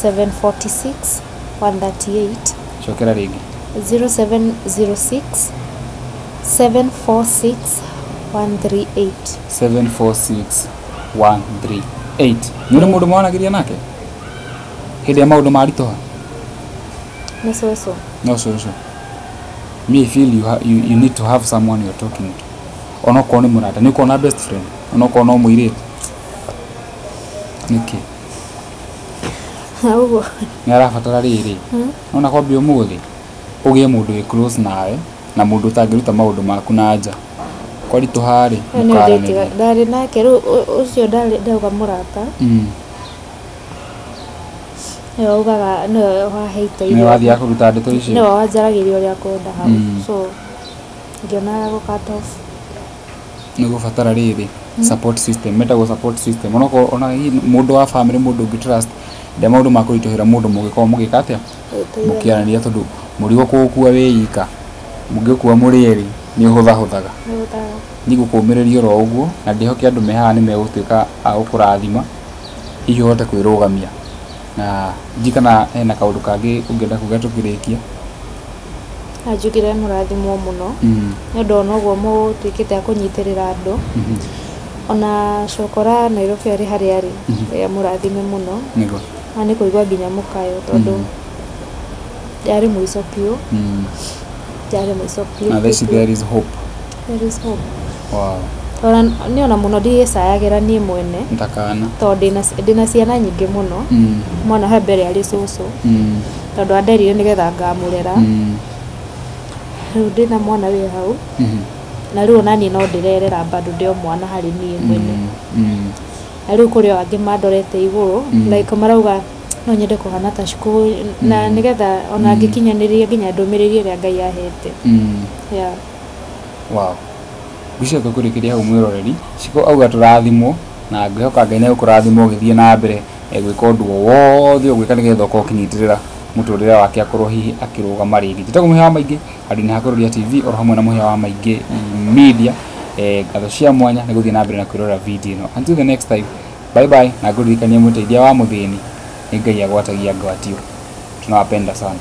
746 138. Cokera rĩngĩ. 0706 746 138. 746 138. Nĩ ũrĩ mũndũ mwanagĩria nake hĩndĩ ya maũndũ maritũha? Nĩ cũcũ. No cũcũ. Me, I feel you need to have someone you're talking to. Onokorwo nĩ mũrata, nĩ ũkorwo na best friend, onokorwo no mũirĩtu. Nĩkĩ? Ũguo. Nĩ arabatara rĩrĩ. Nona kwambia ũmũthĩ ũgĩe mũndũ wĩ close nawe na mũndũ ũtangĩruta maũndũ maku na nja. Kwaritũha rĩ, Ĩyo nĩyo mũkaranĩria. ndĩtiga ndarĩ nake rĩu ũcio ndarĩ ndauga mũrata nĩwe ugaga, nĩwe waheite Nĩwe wathiaga kũruta ndeto icio. Nĩwe wanjaragĩria ũrĩa kwenda hau. So ngĩona gũ cut off. Nĩ gũbatara rĩrĩ support system, metagwo support system, onokorwo ona hihi mũndũ wa family, mũndũ ũngĩ trust ndĩa maũndũ ma kũritũhĩra mũndũ, mũgĩkorwo mũgĩka atĩa, mũkĩaranĩria, tondũ mũrigo kũũkua wĩ ika, mũngĩũkua mũrĩ erĩ nĩ ũhũthahũthaga. Niĩ ngũkũmĩrĩria oro ũguo na ndĩhoke andũ me haha nĩ megũtuĩka a gũkũrathima, hihi ũhote kwĩrũgamia. Na ndiũĩ kana hena kaũndũ kangĩ ũngĩenda kuga tũkĩrĩkia. Anjugire mũrathimwo mũno nĩ ũndũ ona ũguo mũtuĩkĩte a kũnyitĩrĩra andũ. Ona cokora Nairobi arĩ harĩa arĩ, amũrathime mũno. Nĩguo. Na nĩ kũigua nginya mũkayo, tondũ yarĩ mũico biũ. Yarĩ mũico biũ. Na thaa ici biũ. There is hope. There is hope. Wow. Ona niĩ ona mũno ndigĩcayagĩra niĩ mwene, ndakana tondũ ndĩna ciana nyingĩ mũno. Mwana he mbere arĩ cũcũ, tondũ anderire nĩgetha ngamũrera. Rĩu ndĩna mwana wĩ hau, na rĩu ona niĩ no ndĩrerera bado ndĩ o mwana harĩ niĩ mwene. Na rĩu kũrĩ o angĩ mandorete igũrũ, like marauga no nyende kũhana ta Shiko, na nĩgetha ona ngĩkinyanĩria nginya ndũmĩrĩri ĩrĩa Ngai ahete. Yeah. Wow, ngwĩciria tũkũrĩkĩria hau, mwĩroreri. Shiko auga tũrathimwo, na ngwĩhoka Ngai nĩ egũkũrathima ũgĩthiĩ na mbere gwĩka ũndũ o wothe ũgwĩka nĩgetha ũkorwo ũkĩnyitĩrĩra mũtũrĩre wake, akorwo hihi akĩrũgama rĩngĩ. Njĩtagwo Mũhĩa wa Maingĩ handũ-inĩ ha Kũrũria TV oro hamwe na Mũhĩa wa Maingĩ Media. Ngatho cia mwanya nĩ gũthiĩ na mbere na kwĩrorera video ĩno. Until the next time, bye bye, na ngũririkanie, mũteithia wa mũthĩni nĩ Ngai agwatagia ngwatio. Tunawapenda sana.